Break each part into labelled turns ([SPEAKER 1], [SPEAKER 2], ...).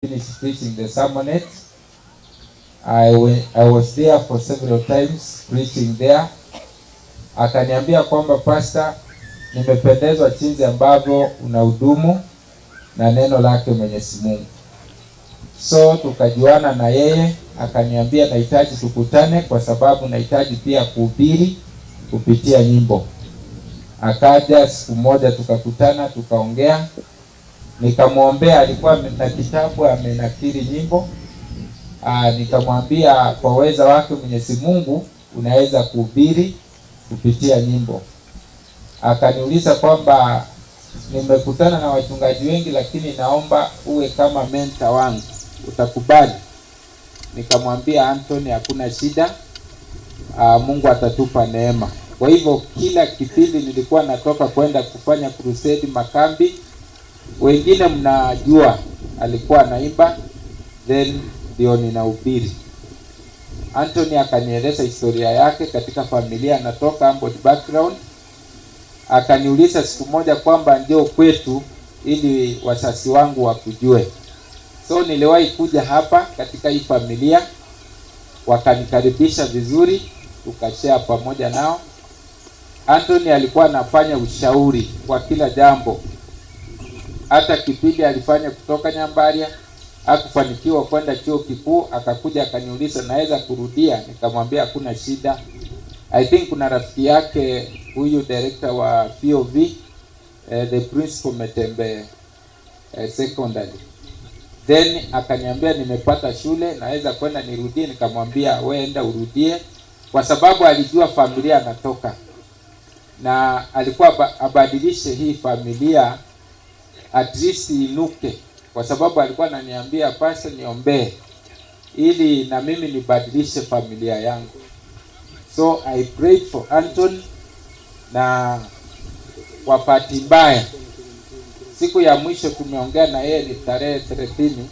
[SPEAKER 1] Finished preaching the sermonette. I was there for several times preaching there. Akaniambia kwamba, "Pastor, nimependezwa jinsi ambavyo unahudumu na neno lake Mwenyezi Mungu." So tukajuana na yeye, akaniambia nahitaji tukutane kwa sababu nahitaji pia kuhubiri kupitia nyimbo. Akaja siku moja tukakutana, tukaongea, nikamwombea. Alikuwa na kitabu amenakili nyimbo. Nikamwambia kwa uweza wake Mwenyezi Mungu unaweza kuhubiri kupitia nyimbo. Akaniuliza kwamba nimekutana na wachungaji wengi, lakini naomba uwe kama mentor wangu, utakubali? Nikamwambia, "Anthony, hakuna shida, Mungu atatupa neema." Kwa hivyo kila kipindi nilikuwa natoka kwenda kufanya crusade makambi, wengine mnajua alikuwa anaimba, then ndio ninahubiri. Anthony akanieleza historia yake katika familia, anatoka humble background. Akaniuliza siku moja kwamba njoo kwetu ili wazazi wangu wakujue. So niliwahi kuja hapa katika hii familia, wakanikaribisha vizuri, tukashare pamoja nao. Anthony alikuwa anafanya ushauri kwa kila jambo. Hata kipindi alifanya kutoka Nyambaria hakufanikiwa kwenda chuo kikuu, akakuja akaniuliza naweza kurudia, nikamwambia hakuna shida. I think kuna rafiki yake huyu director wa POV, the principal Metembe Secondary. Then akaniambia nimepata shule naweza kwenda nirudie, nikamwambia we enda urudie, kwa sababu alijua familia anatoka na alikuwa abadilishe hii familia at least inuke, kwa sababu alikuwa ananiambia, "Pastor, niombee ili na mimi nibadilishe familia yangu." So I prayed for Anton, na kwa bahati mbaya siku ya mwisho tumeongea na yeye ni tarehe 30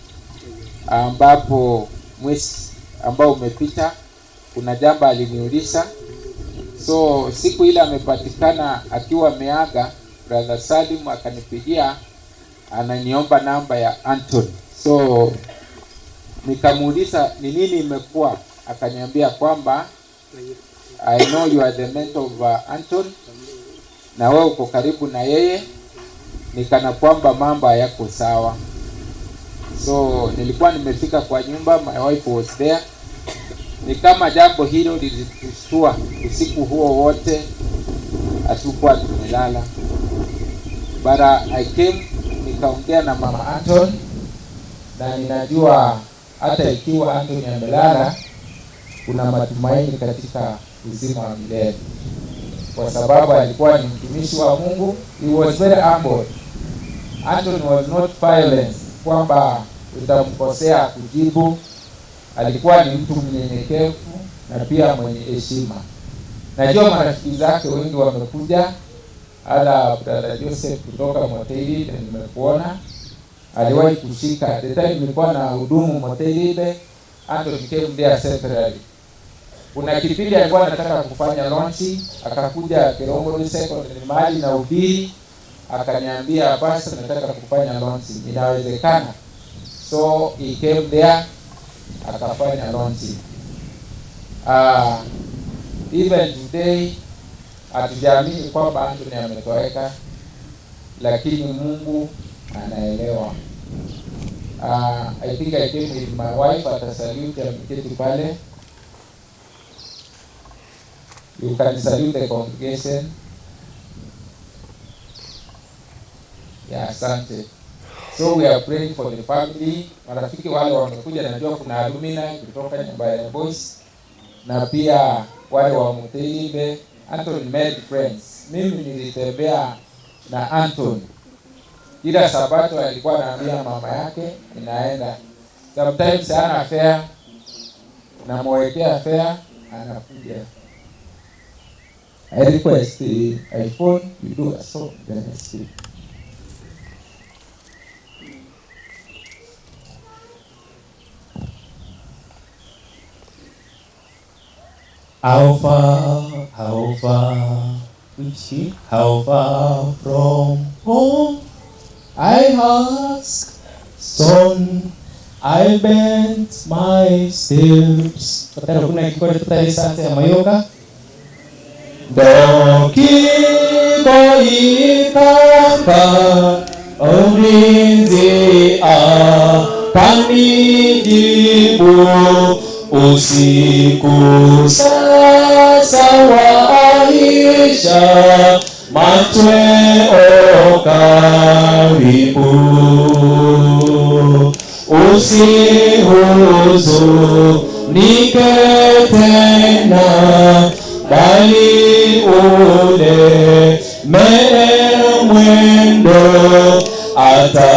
[SPEAKER 1] ambapo mwezi ambao umepita, kuna jambo aliniuliza. So siku ile amepatikana akiwa ameaga, Brother Salim akanipigia ananiomba namba ya Anton. So nikamuuliza ni nini imekuwa, akaniambia kwamba I know you are the mentor of Anton na wewe uko karibu na yeye, ni kana kwamba mambo hayako sawa. So nilikuwa nimefika kwa nyumba, my wife was there. Ni kama jambo hilo lilitushtua usiku huo wote, hatukuwa tumelala. But I came nikaongea na mama Anton, na ninajua hata ikiwa Anton amelala, kuna matumaini katika uzima wa milele, kwa sababu alikuwa ni mtumishi wa Mungu. He was very humble. Anton was not violent, kwamba utamkosea kujibu. Alikuwa ni mtu mnyenyekevu na pia mwenye heshima. Najua marafiki zake wengi wamekuja, hata Brother Joseph kutoka Motelibe nimekuona, aliwahi kushika the time nilikuwa na hudumu Motelibe, Anton came there severally. Kuna kipindi alikuwa anataka kufanya launching, akakuja Kerongoro Secondary mahali nahubiri, akaniambia, "Pastor, nataka kufanya launching, inawezekana?" So he came there akafanya launching. Even today hatujaamini kwamba Anthony ametoweka, lakini Mungu anaelewa. I think I came with my wife, atasalute, ameketi pale. You can salute the congregation. Yeah, asante. So we are praying for the family. Marafiki wale wamekuja, najua kuna alumni kutoka Nyambaria Boys na pia wale wa Muteibe. Anthony made friends. Mimi nilitembea na Anthony kila Sabato, alikuwa anaambia mama yake inaenda. Sometimes hana fare, namwekea fare, anakuja. I request the iPhone, you do a song, then I speak.
[SPEAKER 2] How far, we see, how far from home? I ask, son, I bent my steps. Totero kuna kikore tutari sante ya mayoka. Dokiko ikamba omlinzi akanijibu usiku sasa waisha machweo karibu usihuzunike tena bali ule mwendo ata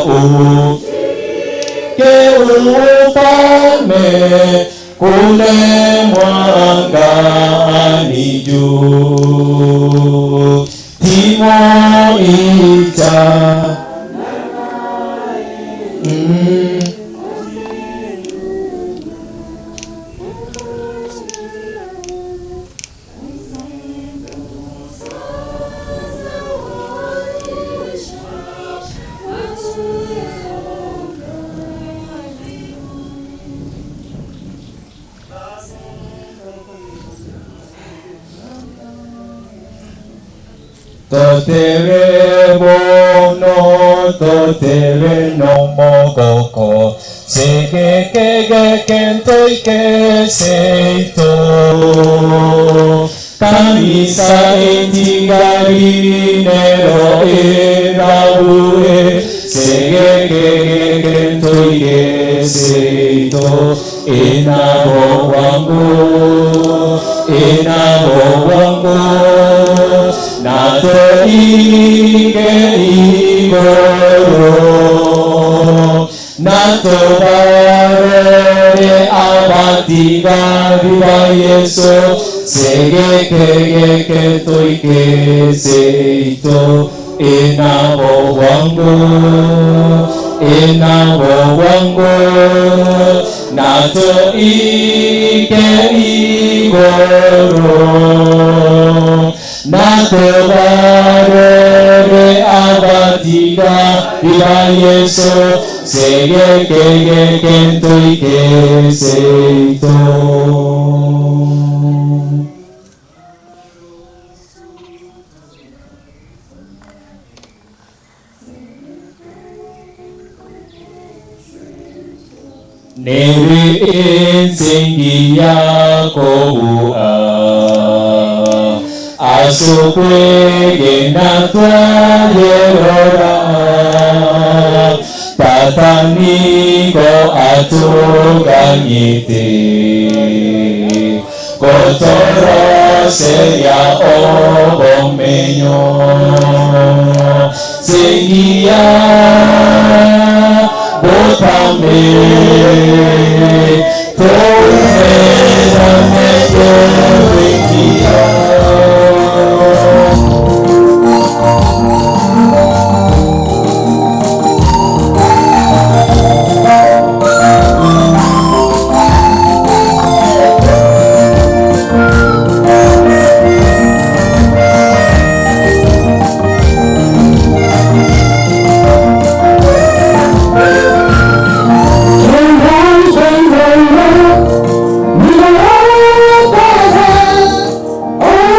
[SPEAKER 2] ufike ufalme kule mwangani juu timoita Totere bono, totere no mogoko, sege kege kento ike seito. Kanisa etigari nero erabue, sege kege kento ike seito. Inabo wangu, inabo wangu, nato ike igoro, nato barore abatiga viva Yesu, sege kege kento ike seito. Inabo wangu, inabo wangu, nato ike igoro, nato barore abatiga viva Yesu, sege kege kento ike seito. Neri insingi yako ua asukwege natwayerora tataniko atuganyite kotorose ya obomenyo singia botame toumera meyewekia.
[SPEAKER 3] Oh.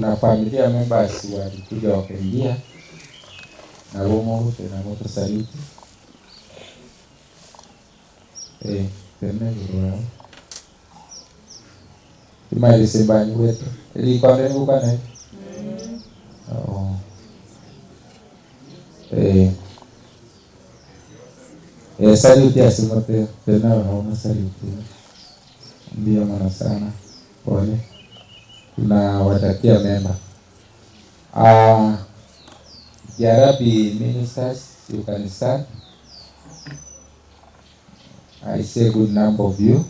[SPEAKER 1] Kuna familia members walikuja wakaingia na bomo tena moto salute. Tena gurua. Imaili simbani wetu. Ilikuwa ndani kukana. Oh. Salute asimote tena hauna salute. Ndio maana sana. Pole. Tunawatakia mema. Jarabi ministers, you can start. I see a good number of you.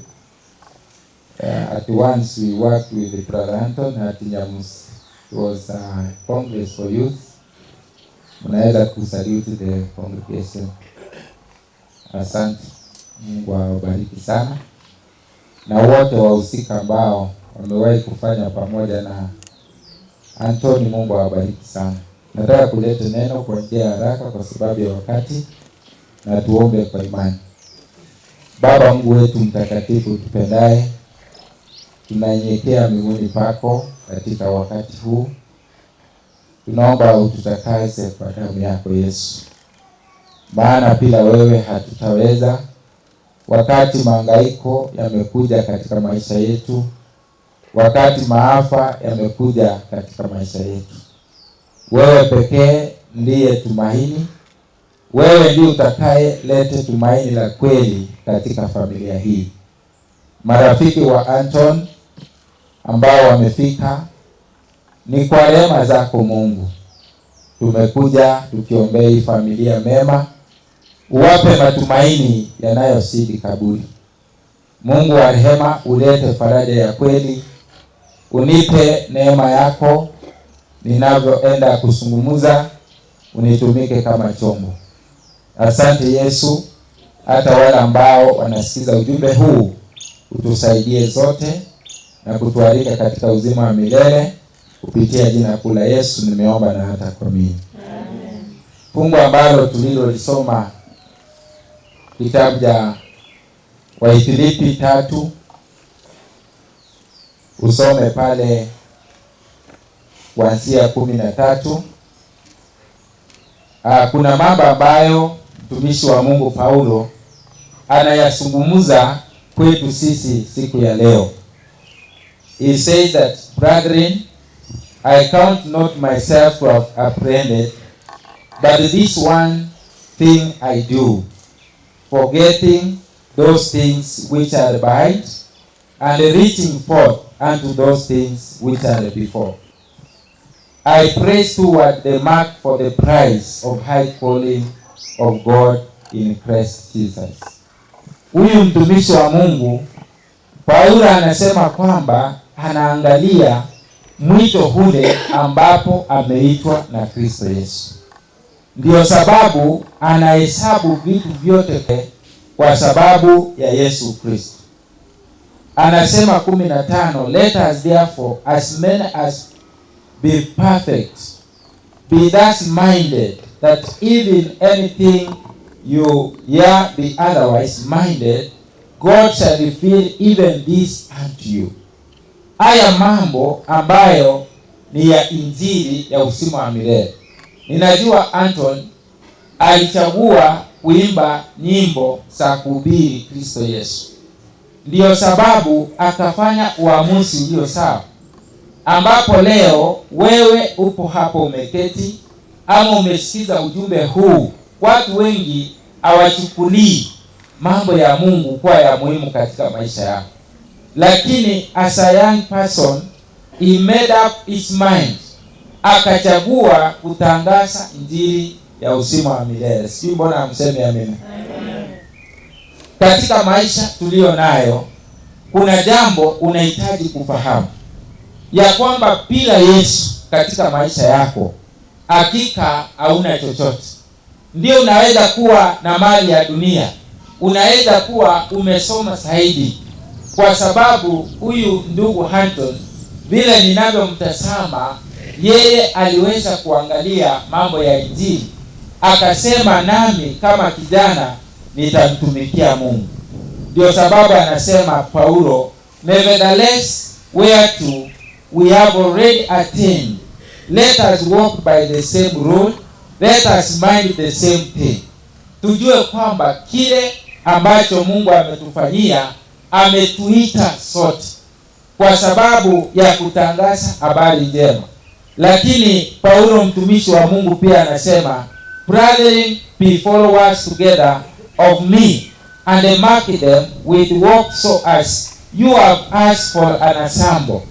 [SPEAKER 1] At once we worked with Brother Anton at Nyamus. It was a congress for youth. Mnaweza kusalute the congregation. Asante. Mungu awabariki sana. Na wote wahusika ambao wamewahi kufanya pamoja na Anthony, Mungu awabariki sana. Nataka kuleta neno kwa njia ya haraka kwa sababu ya wakati, na tuombe kwa imani. Baba Mungu wetu mtakatifu tupendaye, tunanyenyekea miguuni pako katika wakati huu. Tunaomba ututakase kwa damu yako Yesu, maana bila wewe hatutaweza. Wakati mahangaiko yamekuja katika maisha yetu, wakati maafa yamekuja katika maisha yetu, wewe pekee ndiye tumaini. Wewe ndiye utakaye lete tumaini la kweli katika familia hii. Marafiki wa Anton ambao wamefika, ni kwa rehema zako Mungu tumekuja tukiombea hii familia mema, uwape matumaini yanayozidi kaburi. Mungu wa rehema, ulete faraja ya kweli, unipe neema yako ninavyoenda kuzungumza, unitumike kama chombo. Asante Yesu, hata wale ambao wanasikiza ujumbe huu utusaidie zote na kutualika katika uzima wa milele kupitia jina kuu la Yesu nimeomba na hata kuamini. Amen. Fungu ambalo tulilolisoma kitabu cha Waifilipi 3, usome pale kuanzia 13. Kuna mambo ambayo mtumishi wa Mungu Paulo anayazungumza kwetu sisi siku ya leo. He says that, brethren, I count not myself to have apprehended, but this one thing I do, forgetting those things which are behind, and reaching forth unto those things which are before. I press toward the mark for the prize of high calling of God in Christ Jesus. Huyu mtumishi wa Mungu Paulo anasema kwamba anaangalia mwito ule ambapo ameitwa na Kristo Yesu. Ndio sababu anahesabu vitu vyote kwa sababu ya Yesu Kristo. Anasema 15, let us therefore as many as be perfect, be thus minded, that if in anything you ye be otherwise minded, God shall reveal even this unto you. Haya mambo ambayo ni ya injili ya uzima wa milele. Ninajua Anton alichagua kuimba nyimbo za kuhubiri Kristo Yesu. Ndiyo sababu akafanya uamuzi ulio sawa, ambapo leo wewe upo hapo umeketi ama umesikiza ujumbe huu. Watu wengi hawachukulii mambo ya Mungu kuwa ya muhimu katika maisha yao, lakini as a young person he made up his mind, akachagua kutangaza injili ya uzima wa milele. Sijui mbona hamsemi amina. Katika maisha tuliyo nayo kuna jambo unahitaji kufahamu, ya kwamba bila Yesu katika maisha yako hakika hauna chochote. Ndio unaweza kuwa na mali ya dunia, unaweza kuwa umesoma zaidi, kwa sababu huyu ndugu Anton vile ninavyomtazama yeye aliweza kuangalia mambo ya injili, akasema nami kama kijana nitamtumikia Mungu. Ndio sababu anasema Paulo, nevertheless whereto we have already attained. Let us walk by the same road, let us mind the same thing. Tujue kwamba kile ambacho Mungu ametufanyia, ametuita sote kwa sababu ya kutangaza habari njema. Lakini Paulo mtumishi wa Mungu pia anasema, "Brethren, be followers together of me and mark them with work so as you have asked for an example.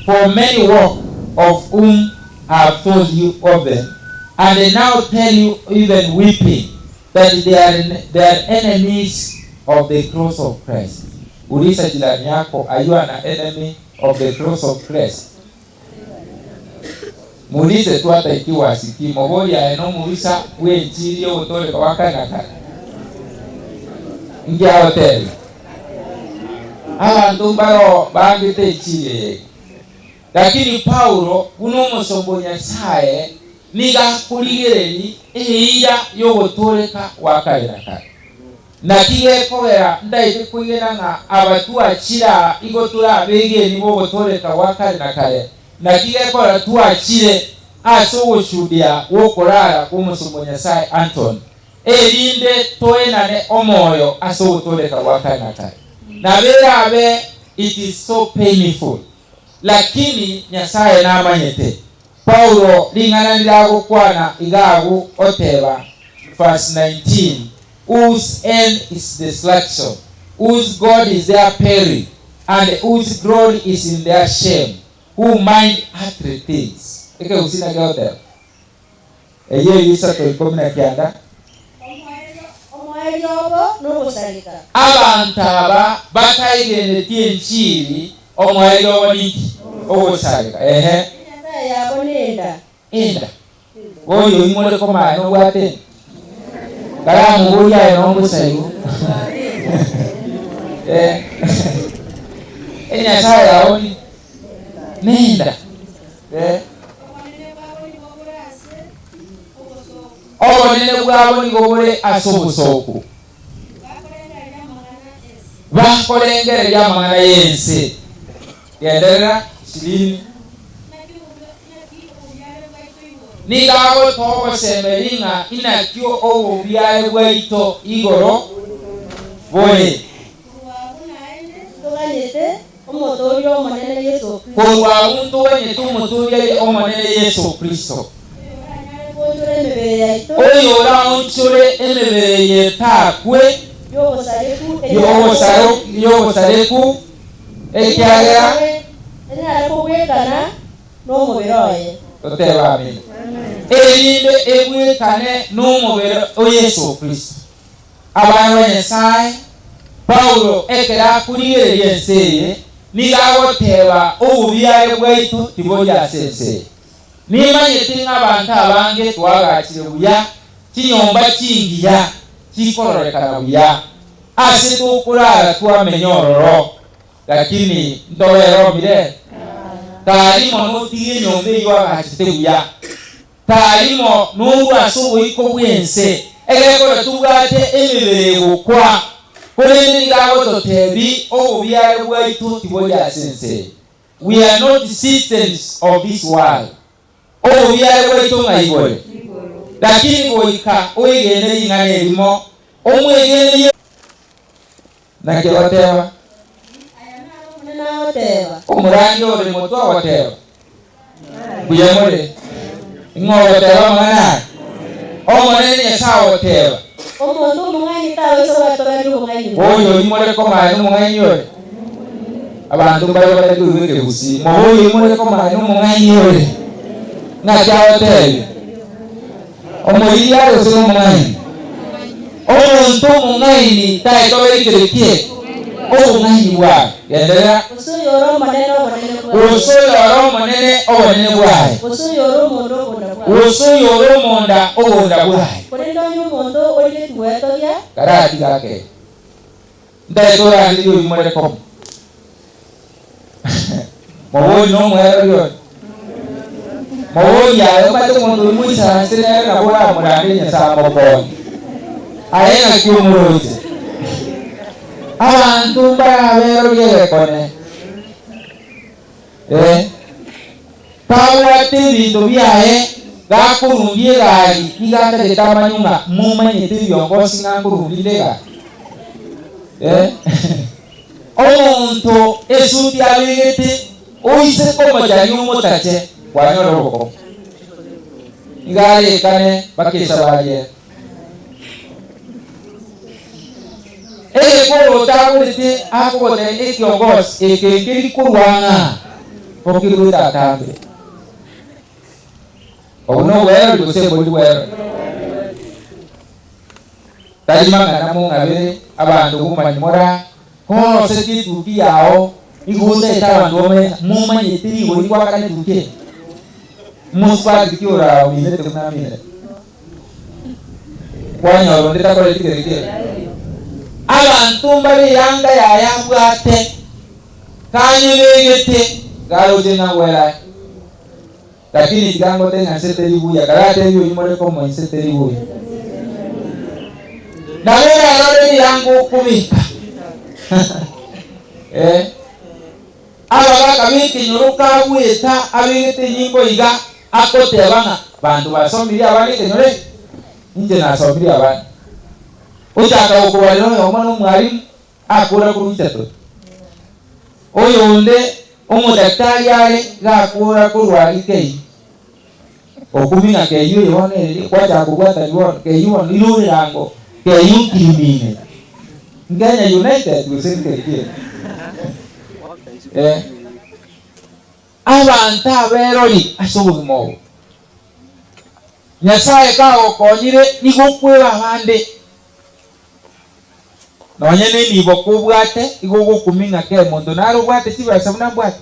[SPEAKER 1] For many walk, of whom I have told you of them, and they now tell you even weeping, that they are enemies of the cross of Christ." Uliza jirani yako, "Are you an enemy of the cross of Christ?" Muulize tu hata ikiwa asikii. Mobori aye nomubisa bwenchirie ogotoreka wakanaka ngiahoteli abantu mbaro bangite enchiri. Lakini Paulo buno omosombo Nyasaye niga kurigereri eira yogotoreka wakarera kare naki gekogera ndaite kwigena ng'a abatwachira igo turabegeni bogotoreka gwa kare na kare naki gekogera twachire ase ogoshudia gwokorara kwa omosomo Nyasaye Anton erinde toenane omoyo ase ogotoreka gwa kare na kare naberabe. It is so painful, lakini Nyasaye namanyete. Paulo ling'ana liragokwana igagu oteba, verse 19, "Whose end is destruction, whose God is their peril, and whose glory is in their shame, who mind earthly things." Eke usina geoteba eye 39.
[SPEAKER 3] Omwoyo obo n'ogusarika.
[SPEAKER 1] Abantu aba bataigenetie enchiri, omwoyo obo niki? Ogusarika, ehe.
[SPEAKER 3] Enyasaye yabo nenda.
[SPEAKER 1] Enda oyo imore komaya nobwate karamuburia nombusa igo enyasaye yawo ni nenda.
[SPEAKER 3] Obonene bwabo nigo bore ase obosoku.
[SPEAKER 1] Obonene bwabo nigo bore ase obusoku.
[SPEAKER 3] Bakorengereria amang'ana ensi.
[SPEAKER 1] Bakorengereria amang'ana y'ensi. Genderera, 20.
[SPEAKER 3] Naki obubyare bwaito igoro.
[SPEAKER 1] Nigagotogosemeri ng'a inakio obubyare bwaito igoro bore.
[SPEAKER 3] Korwa abwo naende toganyete omotoria omonene Yesu Kristo.
[SPEAKER 1] Korwa abwo ntoganyete omotoria omonene Yesu Kristo.
[SPEAKER 3] Oyo oranyare koonchora emebere yaito.
[SPEAKER 1] Oyo oraonchore emebere yetakwe.
[SPEAKER 3] Yobosareku.
[SPEAKER 1] Yobosareku ekiagera
[SPEAKER 3] enyare kobwekana n'omubere oye.
[SPEAKER 1] Toteba amen. Erinde ebwekane n'omubere o Yesu Kristo. Abana ba Nyasaye, Paulo ekera kurigereria ense eye nigagoteba obubyare bwaitu tibori ase ense eye. Nimanyete ng'abantu abange twagachire buya, chinyomba chingiya chikororekana buya, ase tukurara twamenya ororo, lakini ntoberomire tarimo notige enyomba eywo agachete buya tarimo nobwase oboiko bwense egekora tubwate emibere egokwa korende nigagototebi obubyare bwaitu tibori ase ense. We are not citizens of this world. Obubyare bwaitu ng'a igore, lakini goika oigende ring'ana erimo omwegende nakio goteba.
[SPEAKER 3] Aya naro omonene agoteba.
[SPEAKER 1] Omurangi ore motwe agoteba mbuya more ng'ogoteba amang'ana aya omonene Nyasaye agoteba.
[SPEAKER 3] Omonto omong'aini tawesa gwatoberia obong'aini bwaye.
[SPEAKER 1] Oyo imore komanya omong'aini ore abantu mbare batari koigweke gusii moboyo imore komanya omong'aini ore ng'aki agotebia omoiri are ase omong'aini. Omonto omong'aini taetoberekere kie obong'aini bwaye. Genderera.
[SPEAKER 3] Gose oyore omonene obonene bwaye.
[SPEAKER 1] Gose oyore omonene obonene bwaye.
[SPEAKER 3] Gose oyore omonda obonda bwaye.
[SPEAKER 1] Gose oyore omonda obonda bwaye.
[SPEAKER 3] Korende onye omonto origeti gwetogia.
[SPEAKER 1] Karati gake ndaetorangeria oimore komo mobori nomwero riori mobori aye omate omonto oimoisaranse nere nabo oramorande Nyasaye mokonye aye ng'aki omoroche abantu mbaraberorie gekone. Kabwate ebinto biaye gakorundia egari iga atagete amanye ng'a momanyete ebiongosi ng'a nkorundinde egari. Eh, omonto esuti abegete oise komochania omotache kwanyora obokong'u. Iga arekane mpaka esabari ere. Egekoro otagorete akogotebia ekiongosi eke nkeri korwa ng'a okeruete atambe. Obo nobwerori gose mbori bwerori? Tari mang'ana mong'abere abanto komanya mora korosetie etuki yao igo otaete abanto bamanye ng'a momanyete rigori goakana etuki eye. Mosubati ki oraminete buna aminete? Kwanyora onde takoreti kere kende. Abanto mbare eyanga yaye abwate, kanyebegete, garoche ng'a gwerae. Lakini tiga ngote ng'a inse teri buya, karatebie oyio more komoa inse teri buya. Nabo orarore rirango okobeka. Eh. Abagaka b'ekenyoro kagweta abegete enyimbo iga akoteba ng'a banto basomirie abana ekenyoro eke, inche nasomirie abana. Ochaka gokobarera oyomo nomwalimu akora korwa Egerton. Oyonde omodaktari are gakora korwa aria KU. Okumia ng'a KU eye bono ere kwachaka kobwatani bono KU bono ire erango KU nkirimine. Nkenya United gose nkeri ki? Eh. Abanto aberori ase obogima obo. Nyasaye kagokonyire nigo okweba abande. Nonya nenibo kobwate, igo ogokumia ng'a kera omonto nare obwate chibesa buna mbwate.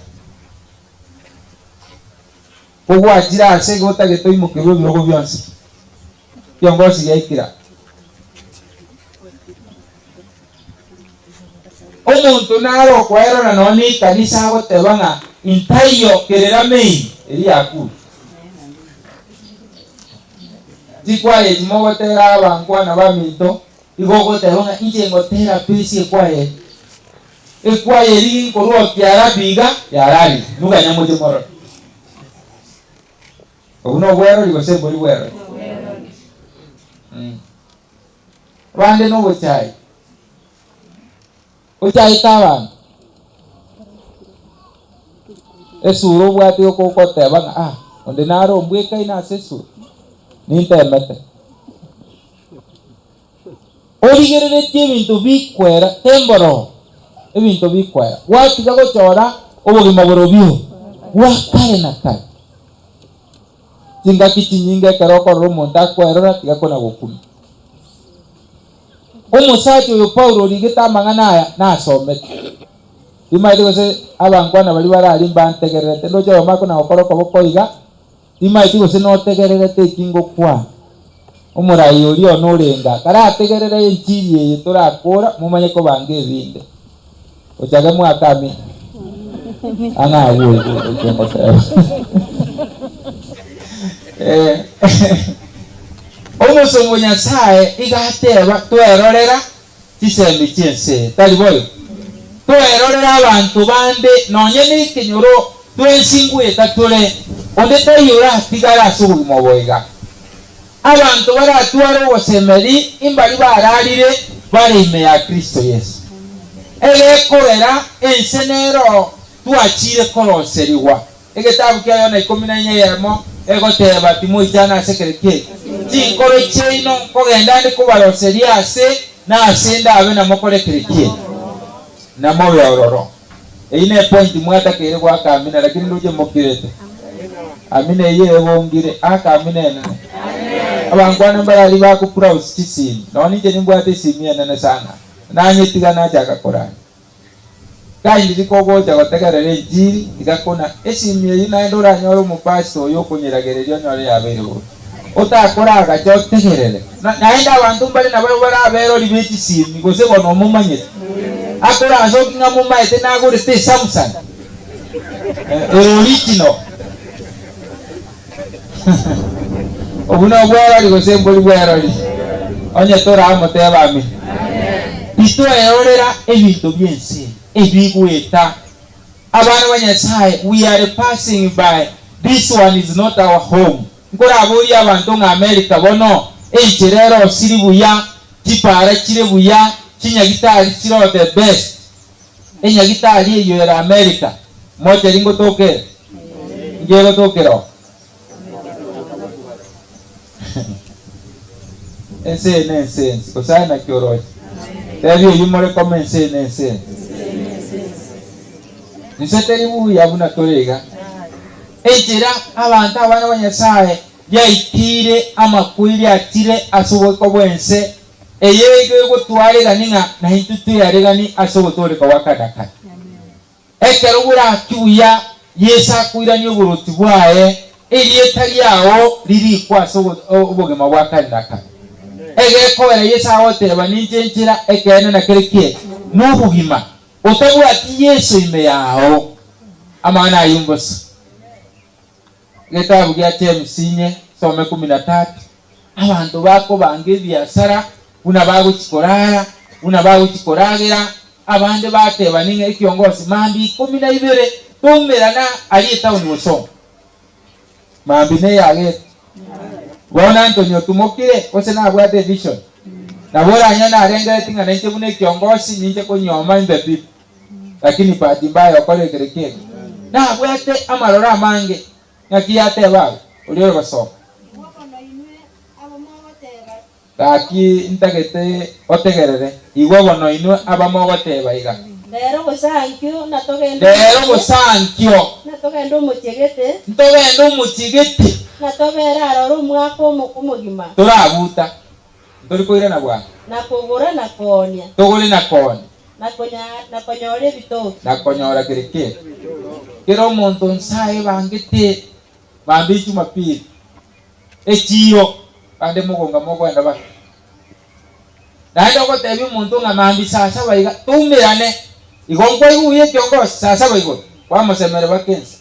[SPEAKER 1] Kogwachire aase igo otagete oimokerwe ebirogo bionsi, kiongosi giaikire aa. Omonto nare okoerora nonya na ekanisa agoteba ng'a intaiyo kerera main eria yakure. Chikwaya echi mogotera abankwana baminto, igo ogoteba ng'a inche ngotera pesi ekwaya eye. Ekwaya eria ginkorwa Kiarabu iga yararire, noganya moche morore. Obwo nobwerori gose mbori bwerori? Mm. Abande nobochai. Ochaete abanto. Esura obwate yoka ogoteba ng'a ah, onde nare ombwekaine ase esura, nintemete. Origereretie ebinto bikwera, temboroo, ebinto bikwera, gwatiga gochora obogima borobio bwa kare na kare. Chingaki chinyinge ekero okorora omonto akwerora, tiga kona gokumia. Omosacha oyo Paulo origete amang'ana aya nasomete. Timaeti gose abankwana baria bare aria mbantegererete, ndoche oyomo akona gokora okoboko iga, timaeti gose notegererete eki ngokwana. Omorai oria one orenge aa, karategerere enchiri eye torakora, momanye kobanga ebinde. Ochake mwake amina. Ang'e agwo oigwe ekio ngoteba. Eh, Omosomba o Nyasae iga ateba twerorera chisemi chi'ense eye, tari boigo? Twerorera abanto bande nonye nekenyoro twensi ngweta tore, onde taiyo oratigare ase obogima obo iga. Abanto baratware ogosemeria imbaria bararire bare ime ya Kristo Yeso. Egekogera ense nero twachire koroserigwa. Egetabu kia Yohana ikomi na inye eyemo egoteba, Timoichana ase kere ki chinkoro chiaino, nkogenda ande kobaroseria ase na ase ndabe namokore kere ki namobe ororo. Eyio nepointi mwatakeire goaka amina, lakini ndoche mokirete. Amina eyio ebongire, aka amina enene. Abankwana mbare aria bako browse chisimi, nonya ninche nimbwate esimi enene sana, nanyetiga nachaka korania. Kindly kogocha gotegerera enchiri, tiga kona esimi eyio naende oranyore omopastor oyo okonyeragereria onyore yabeire bobe. Otakora agacha otegerere. Naende abanto mbare nabarabwo baraberori be chisimi gose bono omomanyete. Akoransoki ng'a momaete nagorete eSamsung ere original. Obwo nobwerori gose mbori bwerori? Onye toramotebe amina. Titwerorera ebinto bi'ense eye ebigoeta. Abana ba Nyasae, we are passing by. This one is not our home. Nkoraborie abanto ng'a America bono enchera erosiri buya, chipara chire buya, chinyagitari chire the best. Enyagitari eyio ere America, mocheri ngotoka ere? Inki egotokera oo? Ense eye nense ense, gose aye naki oroche? Tebia oyio more koma ense eye nense ense. Inse teri buya buna tore iga. Enchera abanto abana ba Nyasae yaikire amakweri achire ase oboiko bw'ense eye igo egotwaregani ng'a naintwe twearegani ase ogotooreka gwa kare na kare. Ekero boraki buya Yeso akoirania oboroti bwaye, erieta riao ririkwe ase obogima bwa kare na kare. Egekogera Yeso agoteba, Ninche enchera, ekeene na kere ki nobogima. Otabwati Yeso ime yao, amang'ana ayio mbosa. Egetabu gia James inye some 13, Abanto bakobanga ebiasara buna bagochia korara, buna bagochia koragera, abande batebani ng'a ekiongosi mambia 12 toumerana aria etaoni gosoma. Mambia neyagete. Bono Anthony otumokire gose nabwate evision? Nabo oranyore narengereti ng'a nainche buna ekiongosi ninche konyuoma in the people. Lakini bahati mbaya okore ekere kende. Nabwate amaroro amange. Ng'aki yateba agwo oria ore gosoma?
[SPEAKER 3] Igwa bono inwe abamogoteba.
[SPEAKER 1] Gaki ntagete otegerere. Igwa bono inwe abamogoteba iga.
[SPEAKER 3] Rero gose ankio natogende
[SPEAKER 1] Rero
[SPEAKER 3] omochie.
[SPEAKER 1] gose ankio.
[SPEAKER 3] Natogende omochie gete.
[SPEAKER 1] Ntogende omochie gete.
[SPEAKER 3] Natobere aroro omwaka omogima.
[SPEAKER 1] Torabuta, ntori koirana bwango.
[SPEAKER 3] Na kogora na koonia.
[SPEAKER 1] Togore na koonia.
[SPEAKER 3] Na konyora ebitoki.
[SPEAKER 1] Na konyora kere kere. Kera omonto nsae bangete mambia Jumapili echiiro bande mogonga mokoenda bake. Naende ogotebia omonto ng'a mambia saa saba iga toumerane, igo nkwaigwa buya ekiongosi saa saba igoro, kwamosemera bake ense.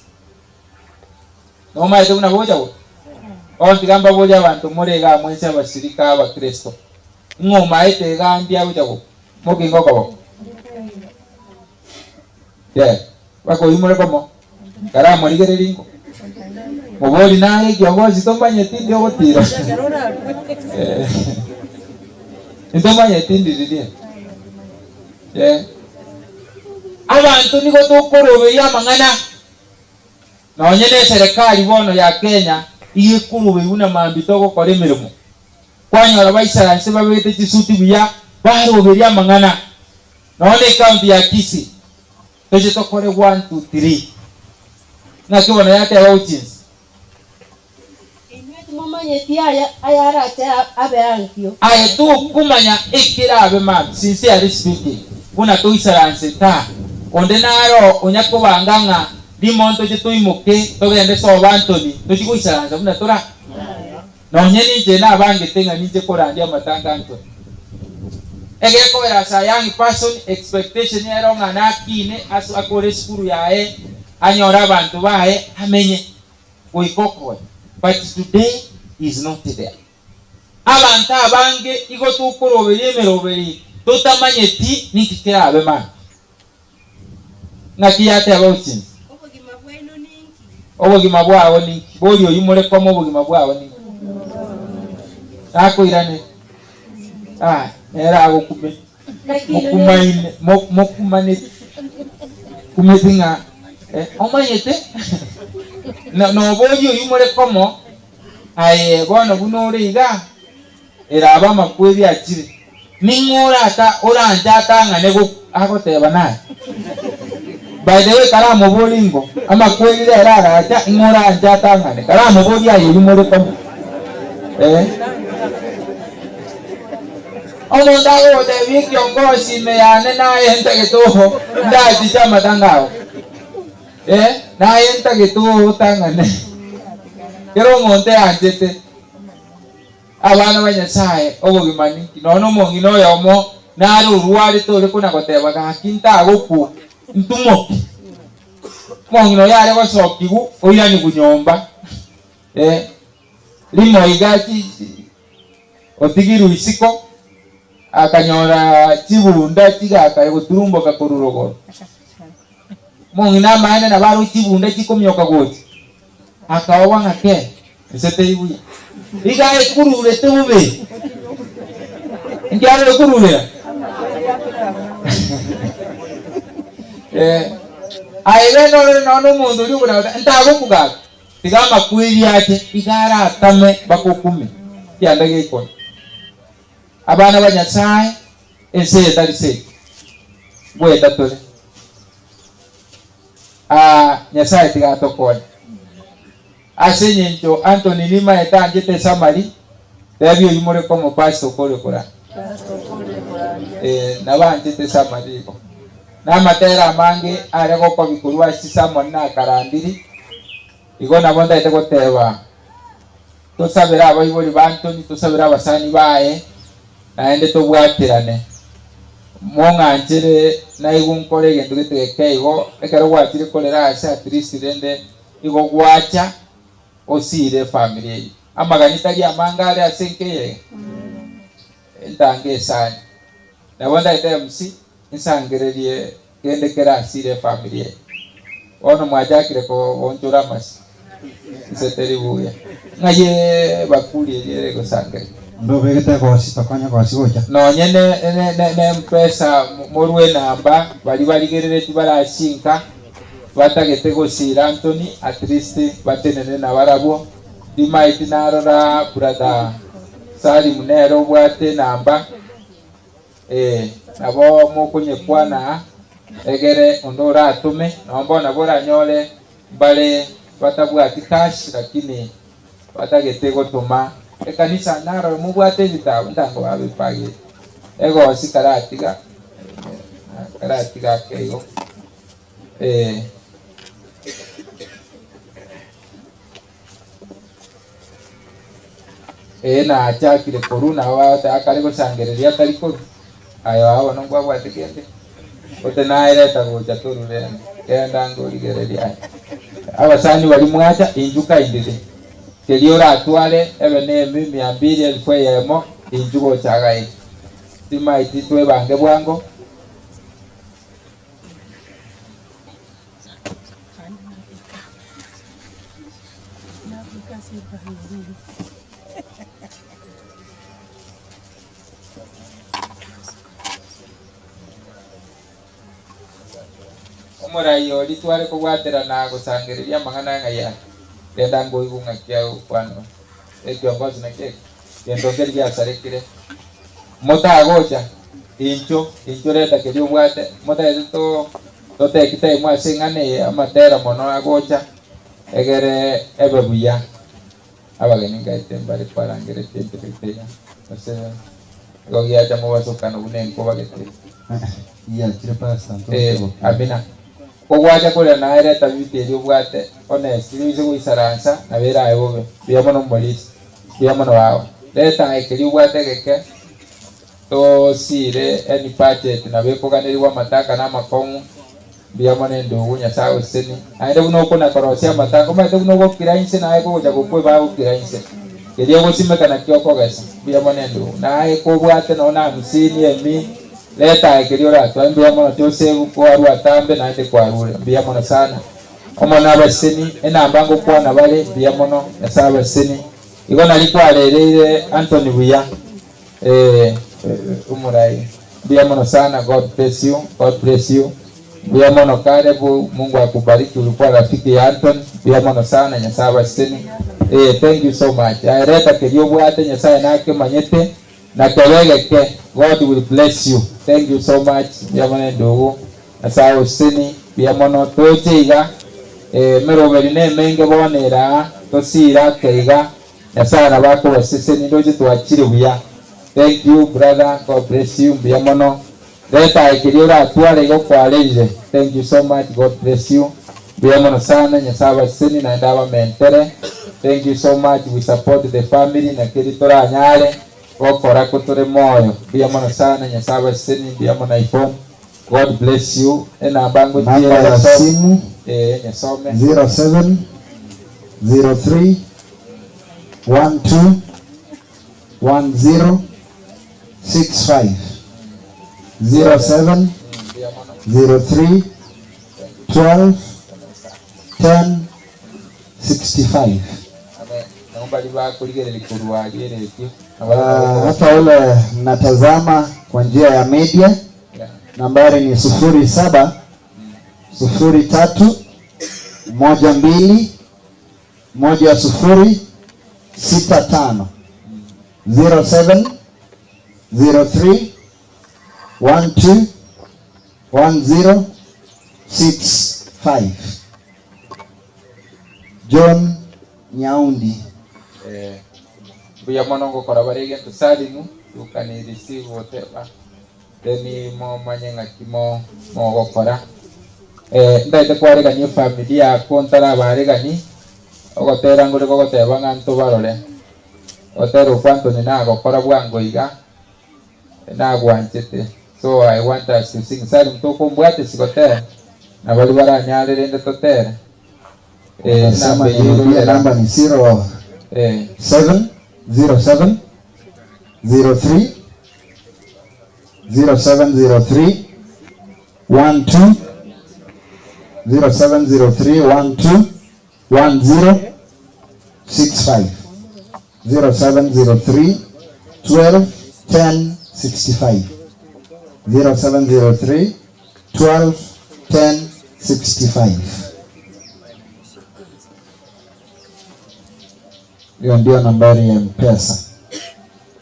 [SPEAKER 1] Nomaete buna bocha gocha? Bono tiga mbaborie abanto more igaa mwensi abasirika abakristo, ng'a omaete igaa ndi agocha gokwa? Mokinge okoboko. Yeah. Mpaka oimore komo. Karamorigereria ingo. Mobori naye ekiongosi tomanyeti ndi ogotira. Eh. Ntomanyeti ndi riria. Yeah. Abanto nigo tokoroberia amang'ana. Nonye neserekari bono ya Kenya iga ekoroberia buna mambia togokora emeremo. Kwanyora baisaranse babegete chisuti buya baroberia amang'ana. Nonya ne county ya Kisii toche tokore one two three. Ng'aki bono yateba gochia inse?
[SPEAKER 3] Inwe timomanyeti aya ayarache abe ankio.
[SPEAKER 1] Aye tokomanya ekerabe mambia, sincerely speaking, buna toisaranse ta. Onde naro onya kobanga ng'a rimo ntoche toimoke togende sobo Anthony tochie goisaransa buna tora. Nonye ninche nabangete ng'a ninche korandia amatanga Anthony. Egekogera as a young person expectation ero ng'a nakine ase akore esukuru yaye anyore abanto baye amenye goika okonya but today is not there. Abanto abange igo tokoroberia emeroberi totamanyeti ninki kerabe mambia. Ng'aki yateba gochia inse?
[SPEAKER 3] Obogima bwaino ninki?
[SPEAKER 1] Obogima bwao ninki? Boria oyio more koma obogima bwao ninki? Nakoirane. Ah, nere agokume. Mokumaine, mokumaneti. Kumeti ng'a eh, omanyete noboria oyio more komo aye bono buna ore iga Erabe amakweri achire, ning'o orata oranche atang'ane agoteba naye? By the way karamoborie ingo amakweri rero aracha ing'o oranche atang'ane? Karamoborie aye oyio more komo eh. Omonto agogotebia ekiongosi ime yane naye ntagete oho ndachiche amatanga ao eh, naye ntagete oho otang'ane. Kera omonto eanchete. Abana ba Nyasae, obogima ninki? Nonya nomong'ina oyomo nare orwarete ore kona-goteba, Gaki ntagokwa, ntumoke. Omong'ina oyo are gosokigwa oiranigwe nyomba. Eh, rimo iga otigirwe isiko, akanyora chibunda chigakare goturumboka korwa rogoro. Omong'ina amaene nabo aroche chibunda chikomioka gocha. Akaowa ng'ake ase teibuya iga ekururete bobe nkiare ekururera aye nore nono omonto oria okoragota ntagokugaka tiga amakweri ache iga aratame bakokume kianda gekoni abana ba Nyasaye ense etari seki gweta tore Nyasaye tiga atokonye ase nyencho Anthony nima etanjete samari tebi oyu more komo pastor okore kora nabanjete samari igo namatera amange are gokobikorwa ase samoni na karandiri igo nabo ndaete goteba tosabera abaibori ba Anthony tosabera abasani baye naende tobwaterane mong'anchere naigo nkore egento getegeke igo ekero gwachire korera ase at least rende igo gwacha osire family eyi amagani tari amange are ase nkeye entange esani nabo ndaete MC nsangererie kende kera asire family eyi bono mwachakire kogonchora amasi nse buya ng'aye bakuri eriere gosangereria
[SPEAKER 4] Ndo begete gosi tokonya gosi gocha
[SPEAKER 1] nonye ne mpesa morwe namba bari barigerereti barashinka batagete gosira Anthony at least batenene na barabwo dimaiti narora brother Salim nero obwate namba nabo mokonyekwana egere ondo oratume nomba nabo oranyore bare batabwati cash lakini batagete gotuma ekanisa naro mubwate ebitabo ntango babipagire egosi karatiga karatiga keigo nachakire koru nawa akare gosangereria atari koru ayo abo nongwabwate kende ote naereta gocha torure kenda ngorigereria abasani bari mwacha injuka indire kerio oratware ebe ne emi 200 elfu eyemo inju gochaga eye timaiti twebange bwango omorai ori tware kobwatera na gosangereria amang'ana ng'aya genda ngoigu ng'akia kwano ekiongozi naki gento keri giasarekire motagocha incho incho reta keri obwate motaete to totekite imwe ase eng'ana eye amatera mono agocha egere ebe buya abageni ngaite mbare kwarangeretie entegeteya ase igo giacha mobasokano buna enkoba gete
[SPEAKER 4] yachire pastor
[SPEAKER 1] amina ogwacha koria naereta biteri obwate honest ise goisaransa nabera aye bobe buya mono omorisi buya mono bawa reta ekeri obwate geke tosire any budget nabo ekoganerigwa amataka na amakong'u buya mono endugu Nyasaye oseni naende buna okona korosia amataka omanyete buna ogokira inse naye kogocha gokwe bagokira inse keria ogosimeka nakio okogesa buya mono endugu naye kobwate nonye na hamsini emi leta ekeri oratware mbuya mono Joseph kwarwa atambe naende kwarure mbuya mono sana omona abaseni enamba ngokwana bare mbuya mono Nyasaye abaseni igo nari kwarereire Anthony buya umurai mbuya mono sana. God bless you, God bless you mbuya mono karibu, Mungu akubariki, ulikuwa rafiki ya Anthony mbuya mono sana Nyasaye abaseni thank you so much aereta keri obwate Nyasaye nake manyete na kebegeke God will bless you. Thank you so much mbuya mono ndugu Nyasaye oseni mbuya mono toche iga meroberi ne emenge bonera tosira keiga Nyasaye nabakobaseseni ndoche twachire buya. Thank you brother, God bless you mbuya mono reta ekeri oratware igo kwareire. Thank you so much, God bless you mbuya mono sana Nyasaye abaseseni naende abamentere. Thank you so much, we support the family na keri toranyare gokora kotore moyo mbuya mono sana Nyasaye abaseseni mbuya mono iPhone. God bless you enamba
[SPEAKER 4] namba ya simu
[SPEAKER 1] nyasome
[SPEAKER 4] 07 03 12 10 65 07 03 12 10 65.
[SPEAKER 1] Amen. Naomba libakurigereri kurwa rieretio.
[SPEAKER 4] Hata ule mnatazama kwa njia ya media, nambari ni 0703121065, 0703121065. John Nyaundi.
[SPEAKER 1] Mbuya mono ngokora bare egento salimu you can receive whatever, then momanye ng'aki mo mogokora. Ndaete kwaregania efamily yako ntarabaregani ogotera ngore gogoteba ng'a ntobarore ogotera okwa Anthony nagokora bwango iga nagwanchete, so I want us to sing. Salim, tokombwate sigotera na bari baranyarerende totere.
[SPEAKER 4] Nasema
[SPEAKER 1] Namba
[SPEAKER 4] nirudie,
[SPEAKER 1] yero
[SPEAKER 4] namba ni 0 7 0 7 0 3 0 7 0 3 1 2 0 7 0 3 1 2 1 0 6 5, 0 7 0 3 12 10 65, 0 7 0 3 12 10 65. Hiyo ndio nambari ya M-Pesa,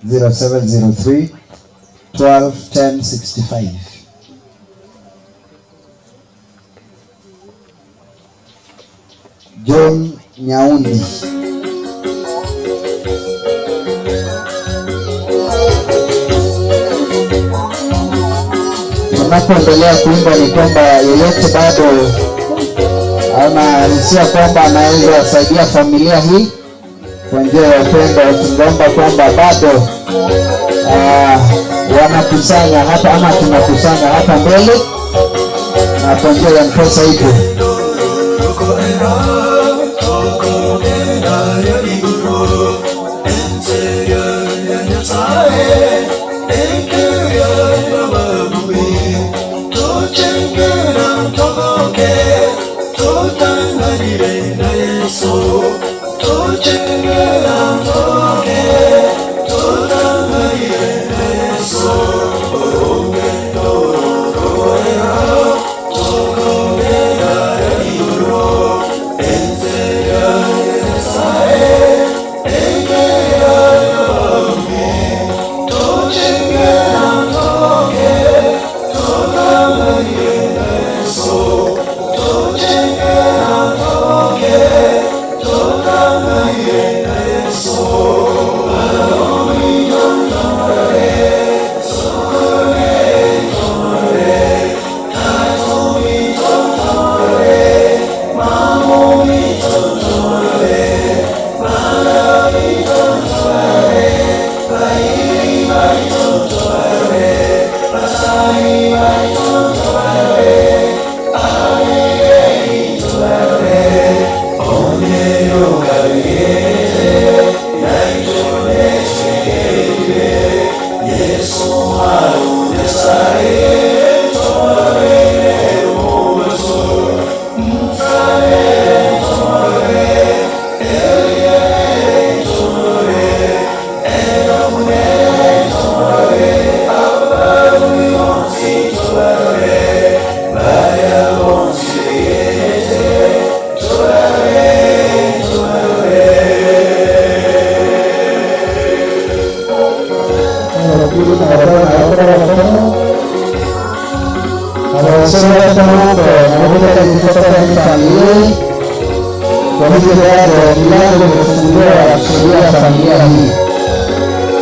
[SPEAKER 4] 0703 12 10 65. John Nyaundi. Tunapoendelea kuimba ni kwamba yeyote bado ana hisia kwamba anaweza saidia familia hii kwa njia ya upendo, tungeomba kwamba bado wanakusanya hapa ama tunakusanya hapa mbele na kwa njia ya M-Pesa ipo. Kwa hivyo bado milango imefunguliwa ya kusaidia familia hii.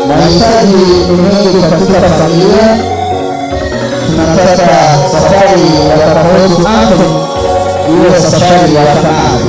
[SPEAKER 4] Mahitaji ni mengi katika familia. Tunataka safari ya kaka wetu Anthony iwe safari ya fahari.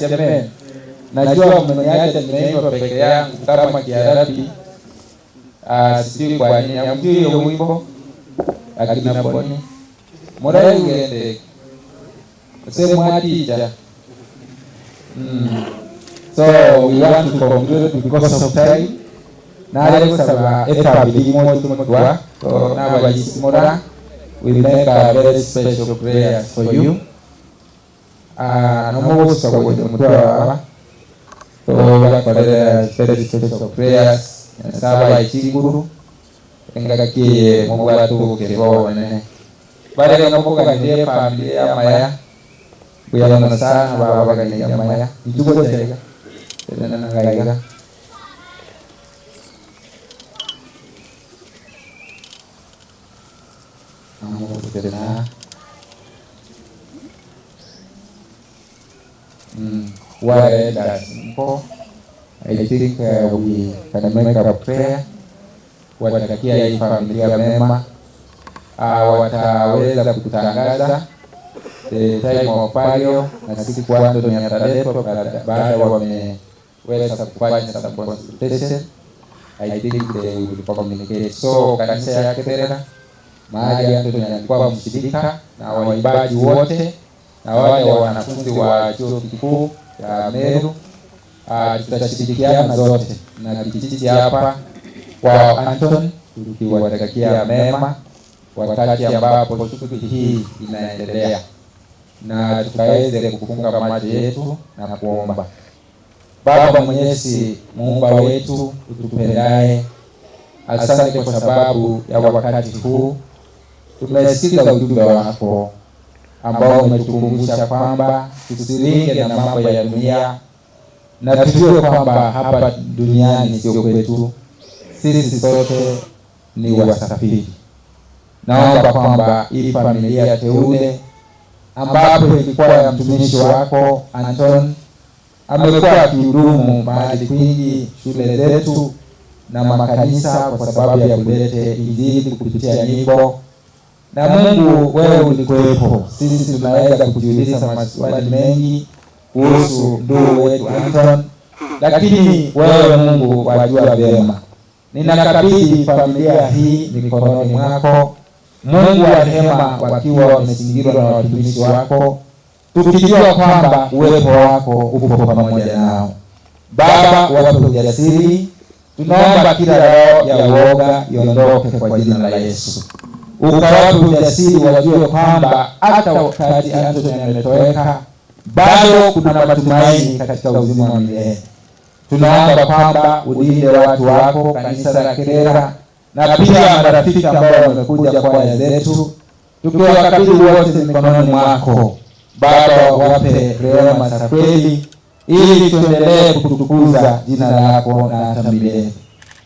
[SPEAKER 1] Jamani, najua mmeniacha nimeimba peke yangu kama Kiarabi. Sijui kwa nini hamjui hiyo wimbo akina Boni murai ugende sema teacher. So we want to conclude because of time. Nale kusaba efamily moja mutwa so nabayisimura, we make a very special prayer for you. Nomubuso kwenye mutwa baba so bakorera very special prayers saba ichinguru engakiye mubwatu kebone bare ngomuganire familia amaya kuyabona sana baba baganire amaya ichugo chega tena nangaiga tena why that's simple. I think we can make a prayer kuwatakia hii familia mema. Wataweza kutangaza the time of burial, na siku Anthony ataletwa baada wameweza kufanya some consultation. I think they will communicate. So kanisa ya Kerera mahali Anthony alikuwa mshirika na waimbaji wote na wale wanafunzi wa chuo kikuu cha Meru, tutashirikiana zote na kijiji hapa kwa Anton, tukiwatakia mema wakati ambapo shughuli hii inaendelea, na tukaweze kufunga macho yetu na kuomba. Baba Mwenyezi, muumba wetu utupendaye, asante kwa sababu ya wakati huu tumesikiza ujumbe wako ambao umetukumbusha kwamba tusiringe na mambo ya dunia na tujue kwamba hapa duniani sio kwetu, sisi sote ni wasafiri. Naomba kwamba hii familia teule ambapo ilikuwa ya mtumishi wako Anton, amekuwa akihudumu mahali kwingi, shule zetu na makanisa, kwa sababu ya kulete Injili kupitia nyimbo. Na Mungu, wewe ulikuwepo. Sisi tunaweza kujiuliza maswali mengi kuhusu ndugu wetu Anton, lakini wewe Mungu wajua vyema. Ninakabidhi familia hii mikononi mwako, Mungu wa rehema, wakiwa wamezingirwa na watumishi wako, tukijua kwamba uwepo wako upo pamoja nao. Baba, wape ujasiri. Tunaomba kila roho ya uoga iondoke kwa jina la Yesu. Ukawape ujasiri, wajue kwamba hata wakati Anthony ametoweka bado kuna matumaini katika uzima wa milele. Tunaomba kwamba ulinde watu wako, kanisa la Kerera na pia marafiki ambao wamekuja kwaya zetu, tukiwakabidhi wote mikononi mwako. Baba, wape rehema za kweli, ili tuendelee kutukuza jina lako na hata milele.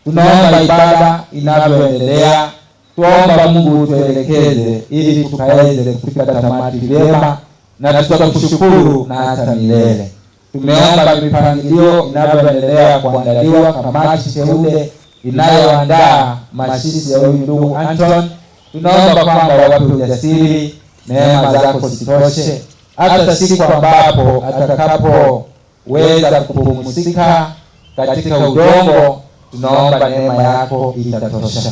[SPEAKER 1] Tunaomba ibada inavyoendelea, tuomba Mungu tuelekeze ili tukaweze kufika tamati vyema na tutakushukuru na hata milele. Tumeomba mipangilio inavyoendelea kuandaliwa, kamati teule inayoandaa mazishi ya huyu ndugu Anton, tunaomba kwamba wape ujasiri, neema zako zitoshe, hata siku ambapo atakapoweza kupumzika katika udongo, tunaomba neema yako itatosha.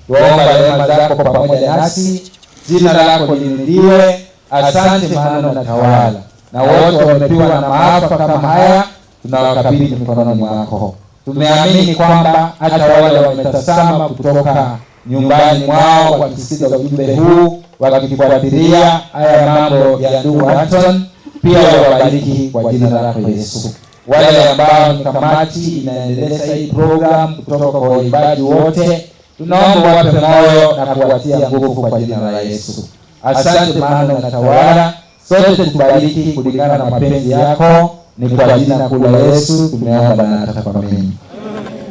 [SPEAKER 1] Tuomba neema zako pamoja nasi, jina lako liinuliwe. Asante maana unatawala, na wote wamepiwa na maafa kama haya tunawakabidhi mikononi mwako. Tumeamini kwamba hata wale wametazama kutoka nyumbani mwao wakisikiza ujumbe huu, wakifuatilia haya mambo ya ndugu Anton, pia wabariki kwa jina lako Yesu. Wale ambao ni kamati inaendeleza hii program kutoka kwa waimbaji wote, tunaomba wape moyo na kuwatia nguvu kwa jina la Yesu. Asante maana unatawala, sote tubariki kulingana na mapenzi yako. Ni kwa jina kuu la Yesu tumeomba na hata kuamini.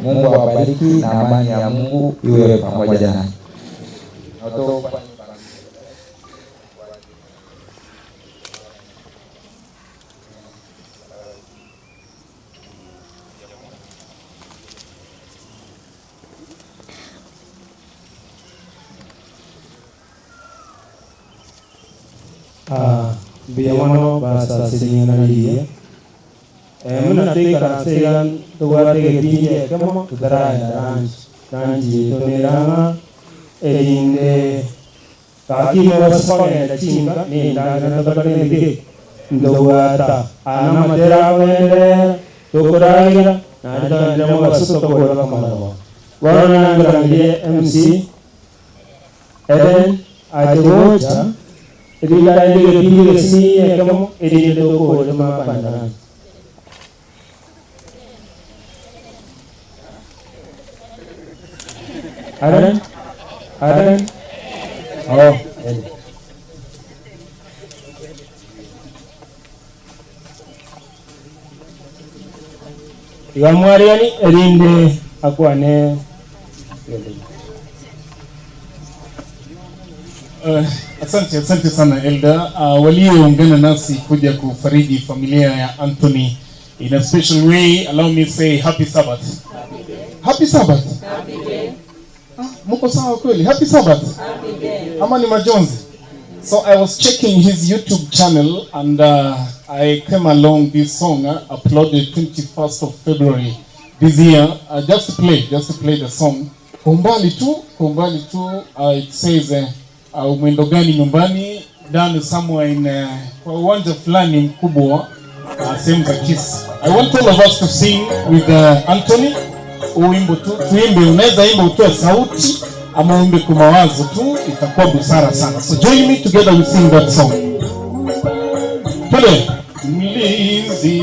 [SPEAKER 1] Mungu awabariki na amani ya Mungu iwe pamoja nanyi.
[SPEAKER 2] Mbuya mono basasiring'anaririe muna twikaranse tobwate egepindi ekemo tutaraenda ranchi ranchi yetu nerang'a erinde gakime basokogenda chinka nendangera totokorende ntobwata ana amatera agoenderera tokoragira naende togendere mogaso tokore bakamara bono nangorangerie MC Eden ache gocha erinde egepindi gesini ekemo erinde tokore mapanda ranchi. Aaron? Aaron? Oh, Eden. Igamwariani erinde akwane.
[SPEAKER 5] Asante, asante sana Elda. Walioungana nasi kuja kufariji familia ya Anthony in a special way, allow me say happy Sabbath. Happy Sabbath. Happy day. Muko sawa kweli? Happy Sabbath. Happy day. Ama ni majonzi? So I was checking his YouTube channel and I came along this song uploaded 21st of February this year. Just to play the song. Kwa umbali tu, kwa umbali tu, it says "Mwendo gani nyumbani", done somewhere in kwa uwanja fulani mkubwa sehemu za Kisii. I want all of us to sing with Anthony. Huu wimbo tu tuimbe, unaweza imba utoe sauti ama uimbe kwa mawazo tu, itakuwa busara sana. So join me, together we sing that song. Twende. Mlinzi.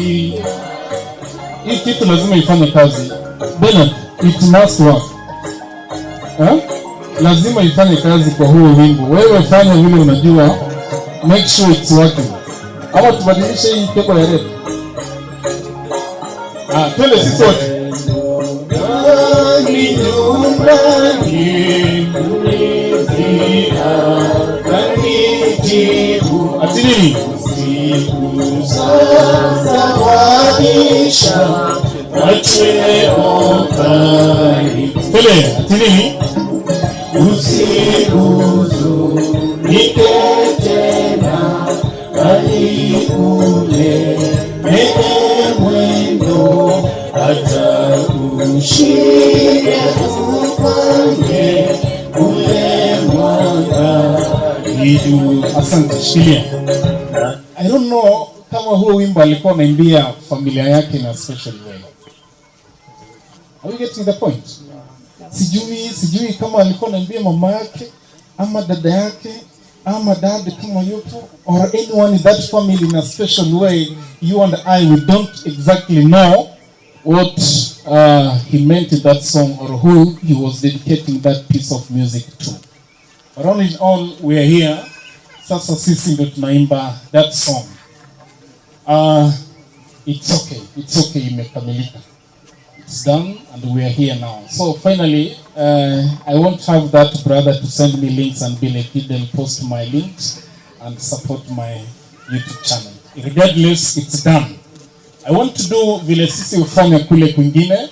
[SPEAKER 5] Hii kitu lazima ifanye kazi. Bernard, it must work. Eh? Lazima ifanye kazi kwa huo wimbo. Wewe fanya vile unajua, make sure it's working. Ama tubadilishe hii pepo ya red. Ah, twende sisi wote. Nyumbani, nyumbani, mlinzi atanijibu. Ati nini? Siku sasa waisha, machweo karibu. Twende, ati nini? Usihuzunike tena, bali ule mwendo hata ushinde ufalme ule mwanga juu. Asante, shikilia. I don't know kama huo wimbo alikuwa anaimbia familia yake in a special way. Are you getting the point? Sijui kama alikuwa anaimbia mama yake ama dada yake ama dad kama yupo or anyone in that family in a special way. You and I, we don't exactly know what he meant in that song or who he was dedicating that piece of music to. But all in all, we are here. Sasa sisi ndo tunaimba that song. It's okay, it's okay, imekamilika. It's done and we are here now. So finally, I won't have that brother to send me links and be like, they'll post my links and support my YouTube channel. Regardless, it's done. I want to do vile sisi hufanya kule kwingine.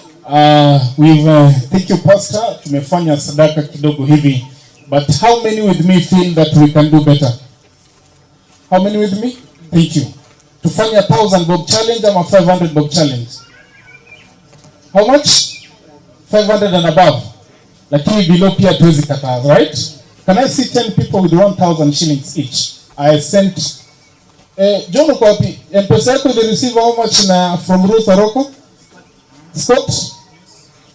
[SPEAKER 5] Thank you, Pastor, tumefanya sadaka kidogo hivi. But how many with me feel that we can do better? How many with me? Thank you. Tufanye 1,000 bob challenge ama 500 bob challenge? How much? 500 and above. Lakini below pia tuwezi kataa, right? Can I see 10 people with 1000 shillings each? I sent. John, uko wapi? M-Pesa yako ili receive how much na from Ruth Aroko? Scott?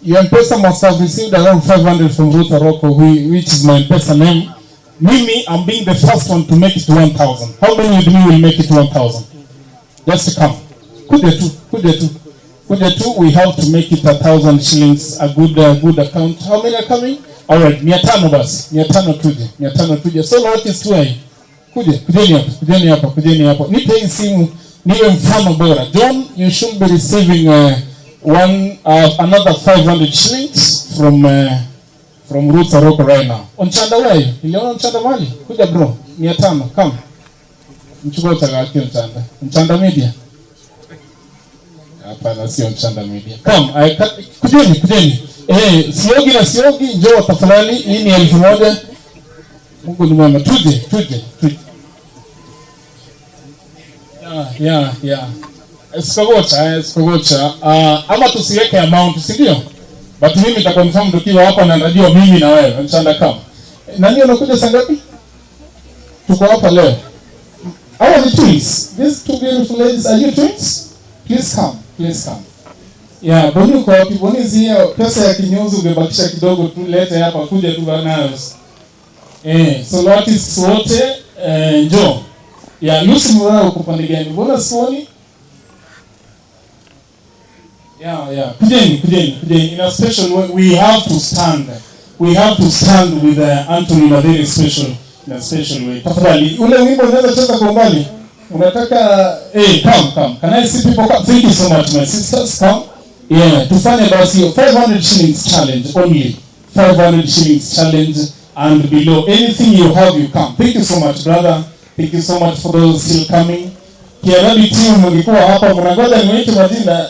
[SPEAKER 5] Your M-Pesa must have received around 500 from Ruth Aroko, which is my M-Pesa name. Mimi, I'm being the first one to make it to 1000. How many of you will make it to 1000? Just come. Kuja tu, kuja tu. Kuja tu, we have to make it 1,000 shillings, a good account. How many are coming? All right, 500 basi. 500 tuje. 500 tuje. Solo artist tu. Kuja, kujeni hapa, kujeni hapa, kujeni hapa. Nipe hii simu niwe mfano bora. John, you should be receiving one another 500 shillings from Ruth Aroko right now. Onchanda wewe, niliona Onchanda mali. Kuja bro, 500, come. Mchukue utagawaki Onchanda. Onchanda Media. Hapana, sio Onchanda Media. Come, kujeni, kujeni. Eh, Siogi na Siogi, njoo tafadhali. Hii ni 1000. Mungu ni mwema. Tuje, tuje, tuje. Yeah. Sikogocha, sikogocha. Ama tusiweke amount, si ndio? But mimi nitaconfirm tukiwa hapa na najua mimi na wewe. Mchanda kama. Nani anakuja saa ngapi? Tuko hapa leo. How are the twins? These two beautiful ladies, are you twins? Please come, please come. Yeah, Boni uko wapi? Boni is here. Pesa ya kinyozi umebakisha kidogo tu, lete hapa, kuja tu nayo. Eh, so artists wote njoo. Yeah, Lucy Murao, uko pande gani? Mbona sioni? Yeah. Kujeni, kujeni, kujeni. In a special way, we have to stand. We have to stand with Anthony in a very special, in a special way. Tafadhali, ule wimbo unaweza cheza kwa umbali? Unataka, eh, come, come. Can I see people come? Thank you so much, my sisters. Come. Yeah, tufanye basi 500 shillings challenge only. 500 shillings challenge and below. Anything you have, you come. Thank you so much, brother. Thank you so much for those still coming. Kiarabi team mlikuwa hapa mnangoja niwaite majina.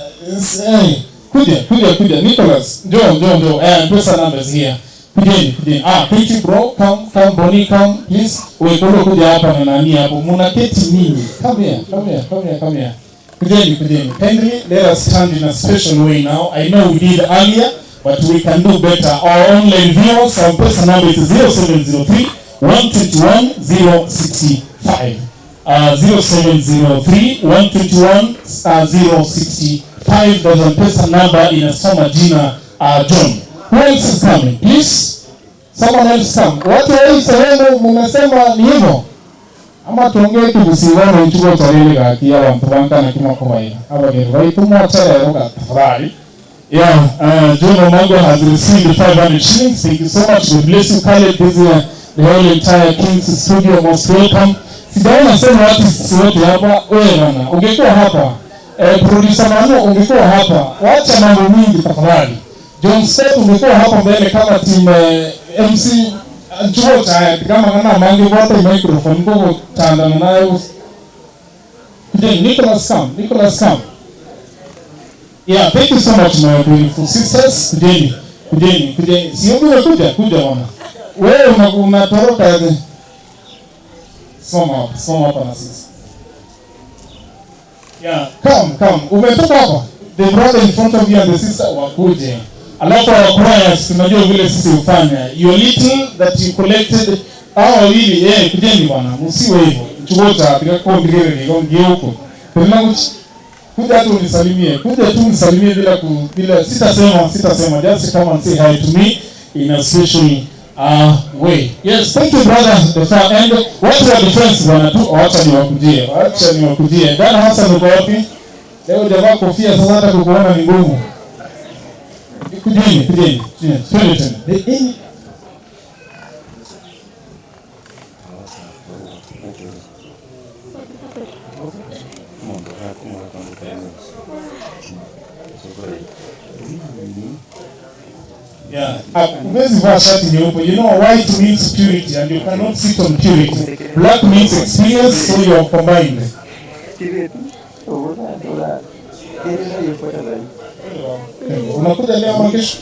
[SPEAKER 5] Eh, kuja, kuja, kuja. Nicholas, njoo, njoo, njoo. Eh, pesa numbers here. Kujeni, kujeni. Ah, thank you, bro. Come, come, Bonnie, come, please. Wewe kuja hapa na nani hapo? Mnaketi nini? Come here, come here, come here, come here. Kujeni, kujeni. Kindly let us stand in a special way now. I know we did earlier, but we can do better. Our online viewers, our M-Pesa number is 0703 121 065. 0703 121 065. There's a M-Pesa number inasoma jina John. Who else is coming? Please. Someone else come. Watu wa hii sehemu mnasema ni hivyo? Ama tuongee tugusigano ichugo charili gaki abantu bankana kimakobaira abageni baitu mwacherero tafadhali. Yeah, John Omago has received 500 shillings. Thank you so much. God bless you, Caleb. This is the whole entire King's Studio. Most welcome. Sijaona sema artists wote hapa. Wewe bana, ungekuwa hapa. Producer Manu, ungekuwa hapa. Wacha mambo mingi tafadhali. John Scott, ungekuwa hapa mbele kama team MC chuo cha kama ngana mangi wote microphone ngo tandana nayo. Kujeni, Nicholas, come. Nicholas, come. Yeah, thank you so much, my beautiful sisters. Kujeni, kujeni, kujeni. Sio kuja, kuja bwana. Wewe unatoroka aje? Soma hapa, soma hapa na sisi. Yeah, come, come. Umetoka hapa. The brother in front of you and the sister wakuje. Alafu our choirs, tunajua vile sisi hufanya. Your little that you collected, hao wawili, kujeni bwana, msiwe hivyo. Chukua kwa ndigere ni ngie huko. Tena kuja tu unisalimie. Kuja tu unisalimie bila sitasema, just come and say hi to me in a special way. Yes, thank you, brother. The far end. Watu wa defense bwana tu, wacha niwakujie. Wacha niwakujie. Dan Hassan, uko wapi? Leo hujavaa kofia, sasa hata kukuona ni ngumu. Kujeni, kujeni. Kujeni. Twende tena. Yeah. Huwezi vaa shati nyeupe. You know, white means purity and you cannot sit on purity. Black means experience, so you are combined. Unakuja leo ama kesho?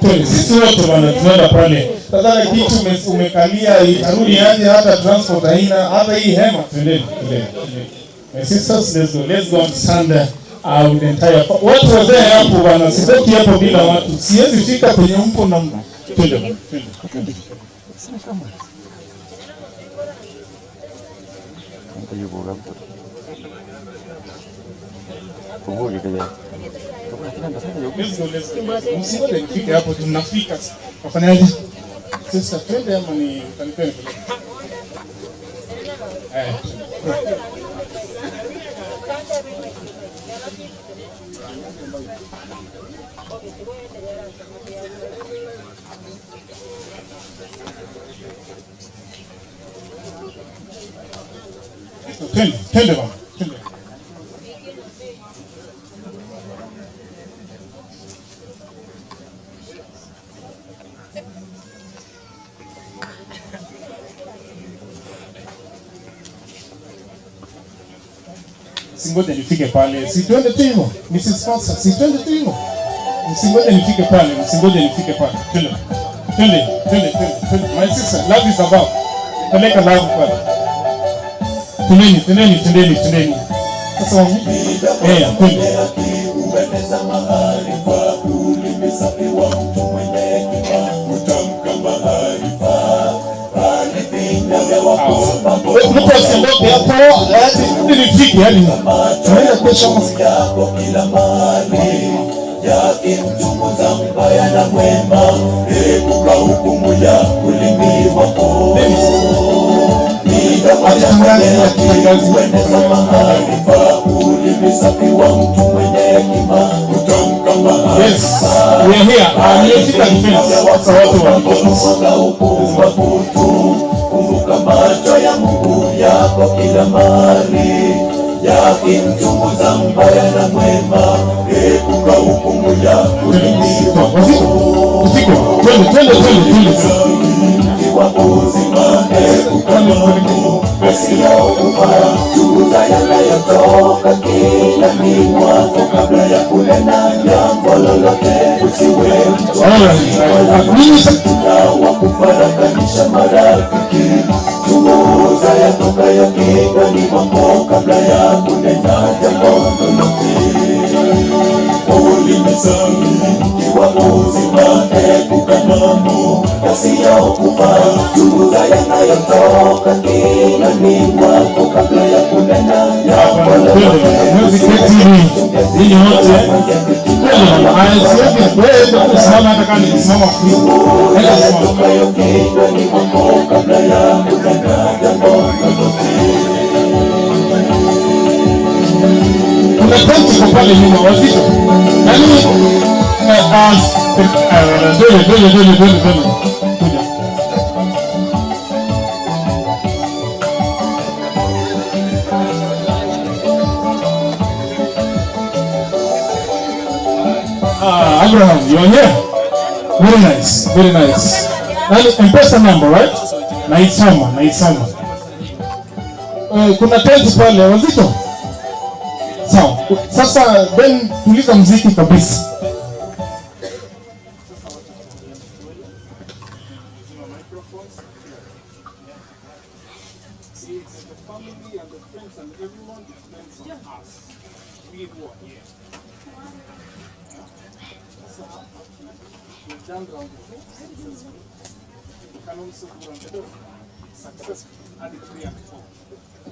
[SPEAKER 5] Twende. Sisi wote bwana tunaenda pale. Sasa kitu umekalia itarudi aje, hata transport haina, hata hii hema. Twendeni, twendeni, twendeni. My sisters, let's go. Let's go and stand with the entire watu wazee hapo bwana, sitoki hapo bila watu. Siwezi fika kwenye mpo na twende bwana, twende. Let's go, let's go. Msingoje nifike hapo, tunafika. Wafanyaje? Sister, twende ama ni utanipea nipeleke? Eh. Twende, twende bwana, twende. Msingoje nifike pale. Si twende tu hivyo. Mrs. Sponsor, si twende tu hivyo. Msingoje nifike pale, msingoje nifike pale. Twende. Twende, twende, twende, twende. My sister, love is above. Peleka love pale. Twendeni, twendeni, twendeni, twendeni. Sasa wangu. Twende.
[SPEAKER 6] Kueneza maarifa, ulimi safi wa mtu mwenye hekima, kutamka maarifa, bali vinywa vya wapumbavu.
[SPEAKER 5] Mtu asiondoke hapo, yaani nifike, yaani tunaenda kesho ama
[SPEAKER 6] yako kila mahali, yakimchunguza mbaya na mwema, epuka hukumu ya ulimi wako. Midomo ya mwenye haki hueneza maarifa, ulimi safi wa mtu mwenye hekima, kutamka maarifa.
[SPEAKER 5] Yes, we are here. Nimefika defense. Sasa watu wa
[SPEAKER 6] Mwanga upumbavu tu, kumbuka macho ya Mungu yako kila mahali, yakimchunguza mbaya na mwema, epuka hukumu ya ulimi wako.
[SPEAKER 5] Usiku, twende, twende, twende, twende.
[SPEAKER 6] Wa uzima, epuka mambo yasiyokufaa, chunguza yanayotoka kinywani mwako kabla ya kunena jambo lolote. Usiwe mtu wa kufarakanisha marafiki. Chunguza yatokayo kinywani mwako kabla ya kunena jambo lolote. Ulimi safi mti wa uzima, epuka mambo yasiyokufaa. Chunguza yanayotoka kinywani mwako kabla ya kunena jambo lolote.
[SPEAKER 5] Ninyi wote wewe kusimama, hata kama nikisimama free,
[SPEAKER 6] Chunguza yatokayo kinywani mwako kabla ya kunena jambo lolote.
[SPEAKER 5] Kuna tent iko pale nyuma, wazito. Nani? Dole, dole, dole, dole, dole. Kuja. Ah, Abraham, you're here. Very nice, very nice. Nani, M-Pesa number, right? Naisoma, naisoma. Kuna tent pale, wazito. Sawa. Sasa then tuliza mziki kabisa.
[SPEAKER 7] Family and the friends and everyone depends on us. We who are here. Sasa we've done round 2 successfully. We can also do round 4 successfully hadi 3 and 4.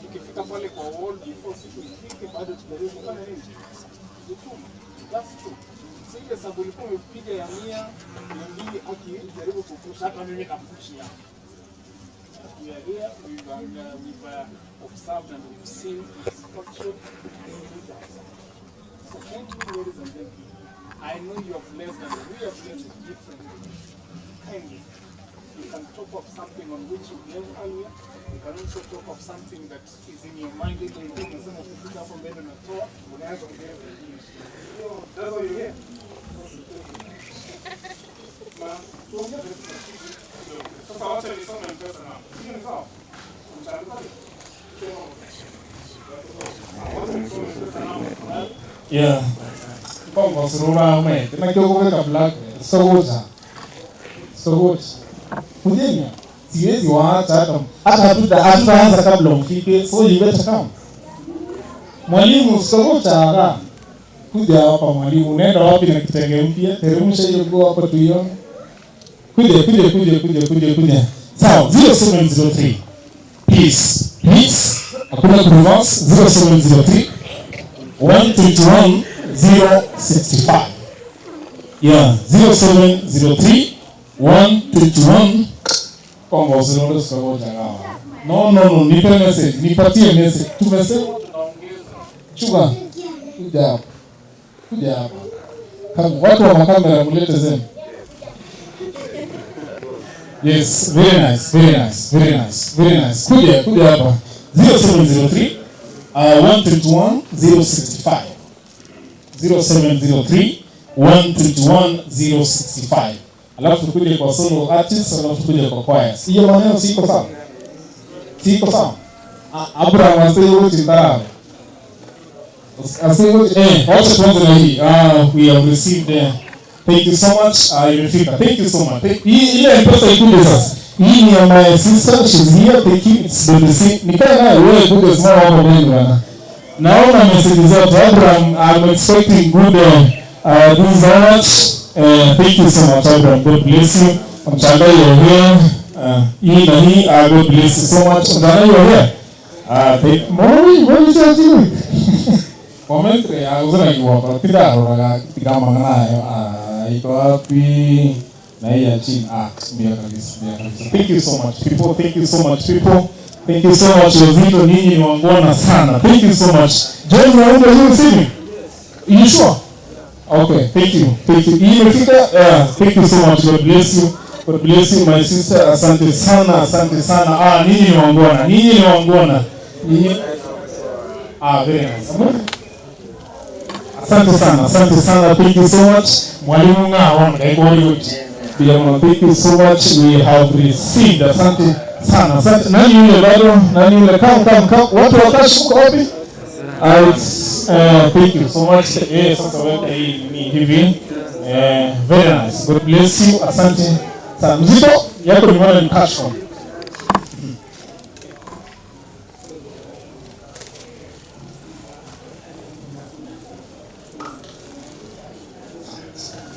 [SPEAKER 7] Tukifika pale kwa wall before siku ifike, bado tujaribu kufanya nini? Kujituma. That's true. So ile hesabu ulikuwa umepiga ya 100, 200, akijaribu kupush, hata mimi napush yangu. We are here, we've observed and we've seen its structure. So kindly, ladies and gentlemen, I know you are blessed and we are blessed differently. Kindly, you can top up something on which you gave earlier. You can also top up something that is in your mind. Ile ilikuwa unasema ukifika hapo mbele unatoa, unaweza ongeza ingine. So that's why you're here. Ma, tuongeze kidogo. Sasa wacha nisome M-Pesa namba. Sio ni sawa? Mtaandika? Wacha nisome M-Pesa namba.
[SPEAKER 5] Yeah. Kongo surura ume. Tena kidogo kuweka black. Sogoja. Sogoja. Kujeni. Siwezi waacha hata hatutaanza kabla mfike. So you better come. Mwalimu sogoja aga. Kuja hapa mwalimu, unaenda wapi na kitenge mpya? Teremsha hiyo nguo hapo tuione. Kuja, kuja, kuja, kuja, kuja, kuja. Sawa, 0703. Please, please. Hakuna kureverse. 0703 121 065. Yeah, 0703 121. Kongo usiende sogoja ngawa. No, no, no, nipe message, nipatie message. Tumesema tunaongeza. Chuka. Kuja hapa. Kuja hapa. Kama watu wa makamera mlete zenu. Yes, very nice, very nice, very nice, very nice. Kuja, kuja hapa. 0703 121 065. 0703 121 065. Alafu tukuje kwa solo artists, alafu tukuje kwa choirs. Hiyo maneno siko sawa? Siko sawa? Abraham asema chindara. Asema wacha tuanze na hii. We have received thank you so much. Imefika. Thank you so much. Hii ile M-Pesa ikuje sasa. Hii ni ya my sister, she's here. Thank you. It's good to see. Nikae naye wewe kuja simama hapo mbele bwana. Naona message zote. Abraham, I'm expecting good this so much. Thank you so much, Abraham. God bless you. Mchanga, you're here. Hii na hii, God bless you so much. Mchanga, you're here. Thank Mori, what is that doing? Comment ya uzana kiwapa. Tira roga tika mangana iko wapi? Na hii ya chini. Ndio kabisa, ndio kabisa. Thank you so much people. Thank you so much people. Thank you so much Wazito, ninyi ni wangwana sana. Thank you so much. John, unaomba hiyo simu? You sure? Okay, thank you. Thank you. Hii imefika? Yeah, thank you so much. God bless you. God bless you my sister. Asante sana, asante sana. Ninyi ni wangwana. Ninyi ni wangwana. Ninyi very nice. Asante sana, asante sana. Thank you so much. Mwalimu nga wana kaiko Hollywood. Bila thank you so much. We have received. Asante sana. Asante. Nani yule bado? Nani yule? Come, come, come. Watu wakashuka wapi? Thank you so much. Sasa weka hii ni hivi. Very nice. God bless you. Asante sana. Mzito yako nimeona ni cash on.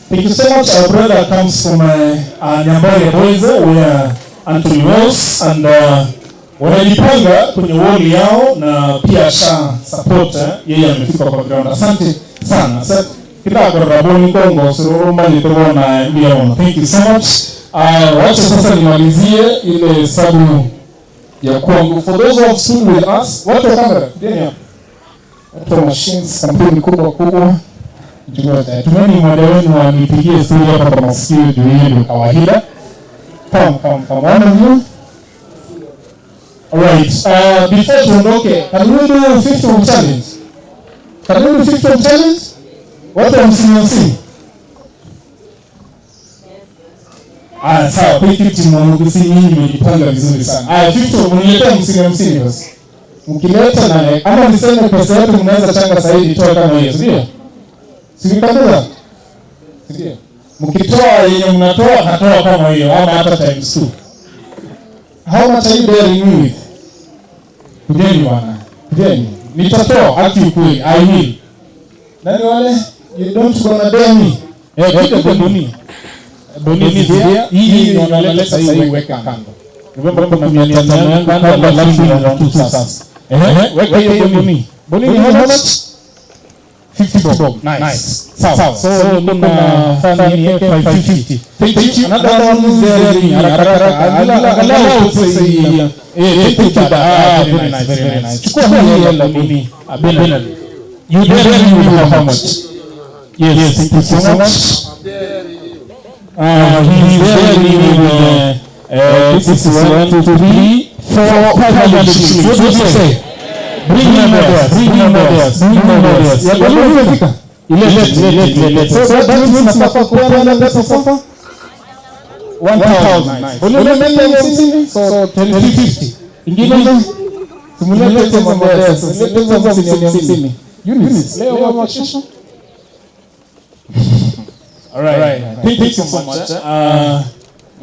[SPEAKER 5] Thank you so much. Our brother comes from Nyambari Boys, where Anthony was, and wanajipanga kwenye wall yao na pia sha support yeye amefika kwa ground. Asante sana. Asante. Raboni Kongo Soroma na Mbiaona. Thank you so much. Wacha sasa nimalizie ile hesabu ya kwangu. For those who have stood with us, watu wa kamera, kujeni hapa. Watu wa machines, kampuni kubwa kubwa. Tumeni mmoja wenu anipigie story hapa kwa masikio juu hiyo ndio kawaida. Come, come, come. One of you. All right. Before tuondoke, can we do 50 of challenge? Can we do 50 of challenge? Watu 50 50. Ah, sawa. Thank you timu wangu, si nyinyi mmejipanga vizuri sana. Aya, 50 mniletea 50 50 basi. Mkileta na ama niseme pesa yote mnaweza changa sasa hivi toa kama hiyo, sio? Si kabisa? Ndio. Mkitoa yenye mnatoa natoa kama hiyo ama hata times 2. How much are you daring me with? Kujeni bwana. Kujeni. Nitatoa haki ukweli. I will. Nani wale? You don't gonna dare me. Kuja kwa Boni. Boni is there. Hii ndio wanaleta sasa hivi, weka kando. Remember kuna 500 yangu kando, alafu ni round 2 sasa. Weka hiyo Boni. Boni ni how much? 50 bob. Nice. Sawa. So niko na fani yake 550. Thank you. Another one is there ni haraka haraka. Angalau pesa hii. Thank you. Ah, very nice, very nice. Chukua hii hela Boni. Benali. You dare me with how much? Yes, thank you so much. He is there with this is 1, 2, 3, 4, 500 shillings. What do you say? Bring him there, bring him there, bring him there. Ya kwa nini imefika? Ilete, ilete, ilete. So that means nafaa kupeana pesa sasa? 1000. Ulileta 50, so 1050. Ingine tumulete hizo models, tumulete hizo 50 50. Units. Leo kama kesho. All right. Thank you so much.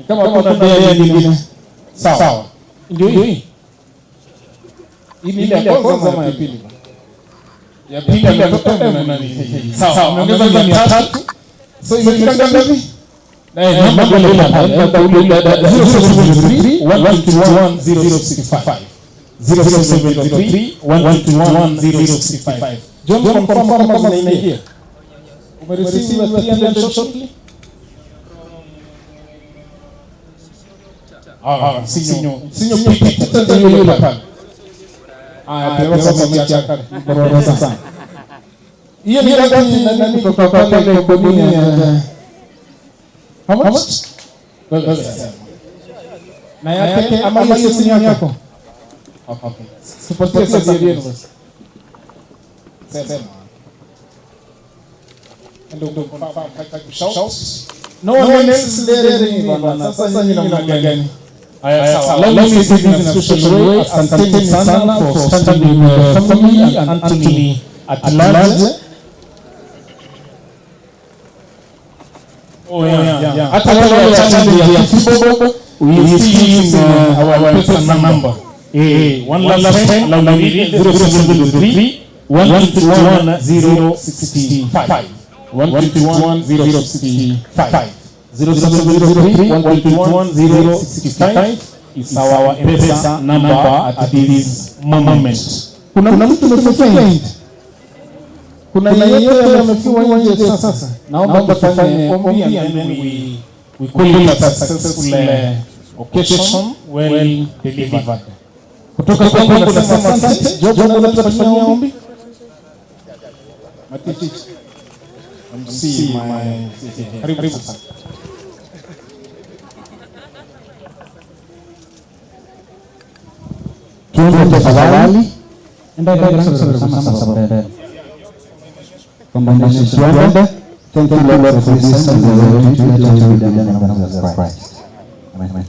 [SPEAKER 5] Kama kuna dare nyingine. Sawa. Ndio hii. Hii ni ile ya kwanza ama ya pili? Ya pili ametoka nani? Sawa, ameongeza 300. So imefika ngapi? Namba ile pale, namba ile 0703 121 065. 0703 121 065. John, confirm kama zinaingia. Umereceive 300 shortly? Ah, sinyo. Sinyo pita ile pale. Ah, pero sasa mchaka mkorosa sana. Hiyo ni ngapi nani kutoka pale kwa Boni? How much? Na yake ama hiyo simu yako? Okay. Tupatie sasa yenu basi. Sema. Ndio confirm shout. No one else there bwana. Sasa nyinyi namna gani? Aya, sawa. Let me say this in a special way. Asanteni sana for standing with the family and Anthony at large. Oh yeah. Hata wale wa challenge ya Kibogo, we still using our M-Pesa number. One last time, allow me 0703 121 065. 121 065. 0703 121 065 is our M-Pesa number at this moment. Kuna mtu amefikia nje? Kuna yeyote amefiwa nje sasa? Naomba tufanye ombi and then we call it a successful occasion well delivered. Kutoka kwangu nasema asante. Job, unaweza kufanyia ombi? Matichi. MC my karibu sana.
[SPEAKER 4] Tuombe tafadhali. Thank you, Lord, for this time. We are going to let you be done in the name of Jesus Christ. Amen.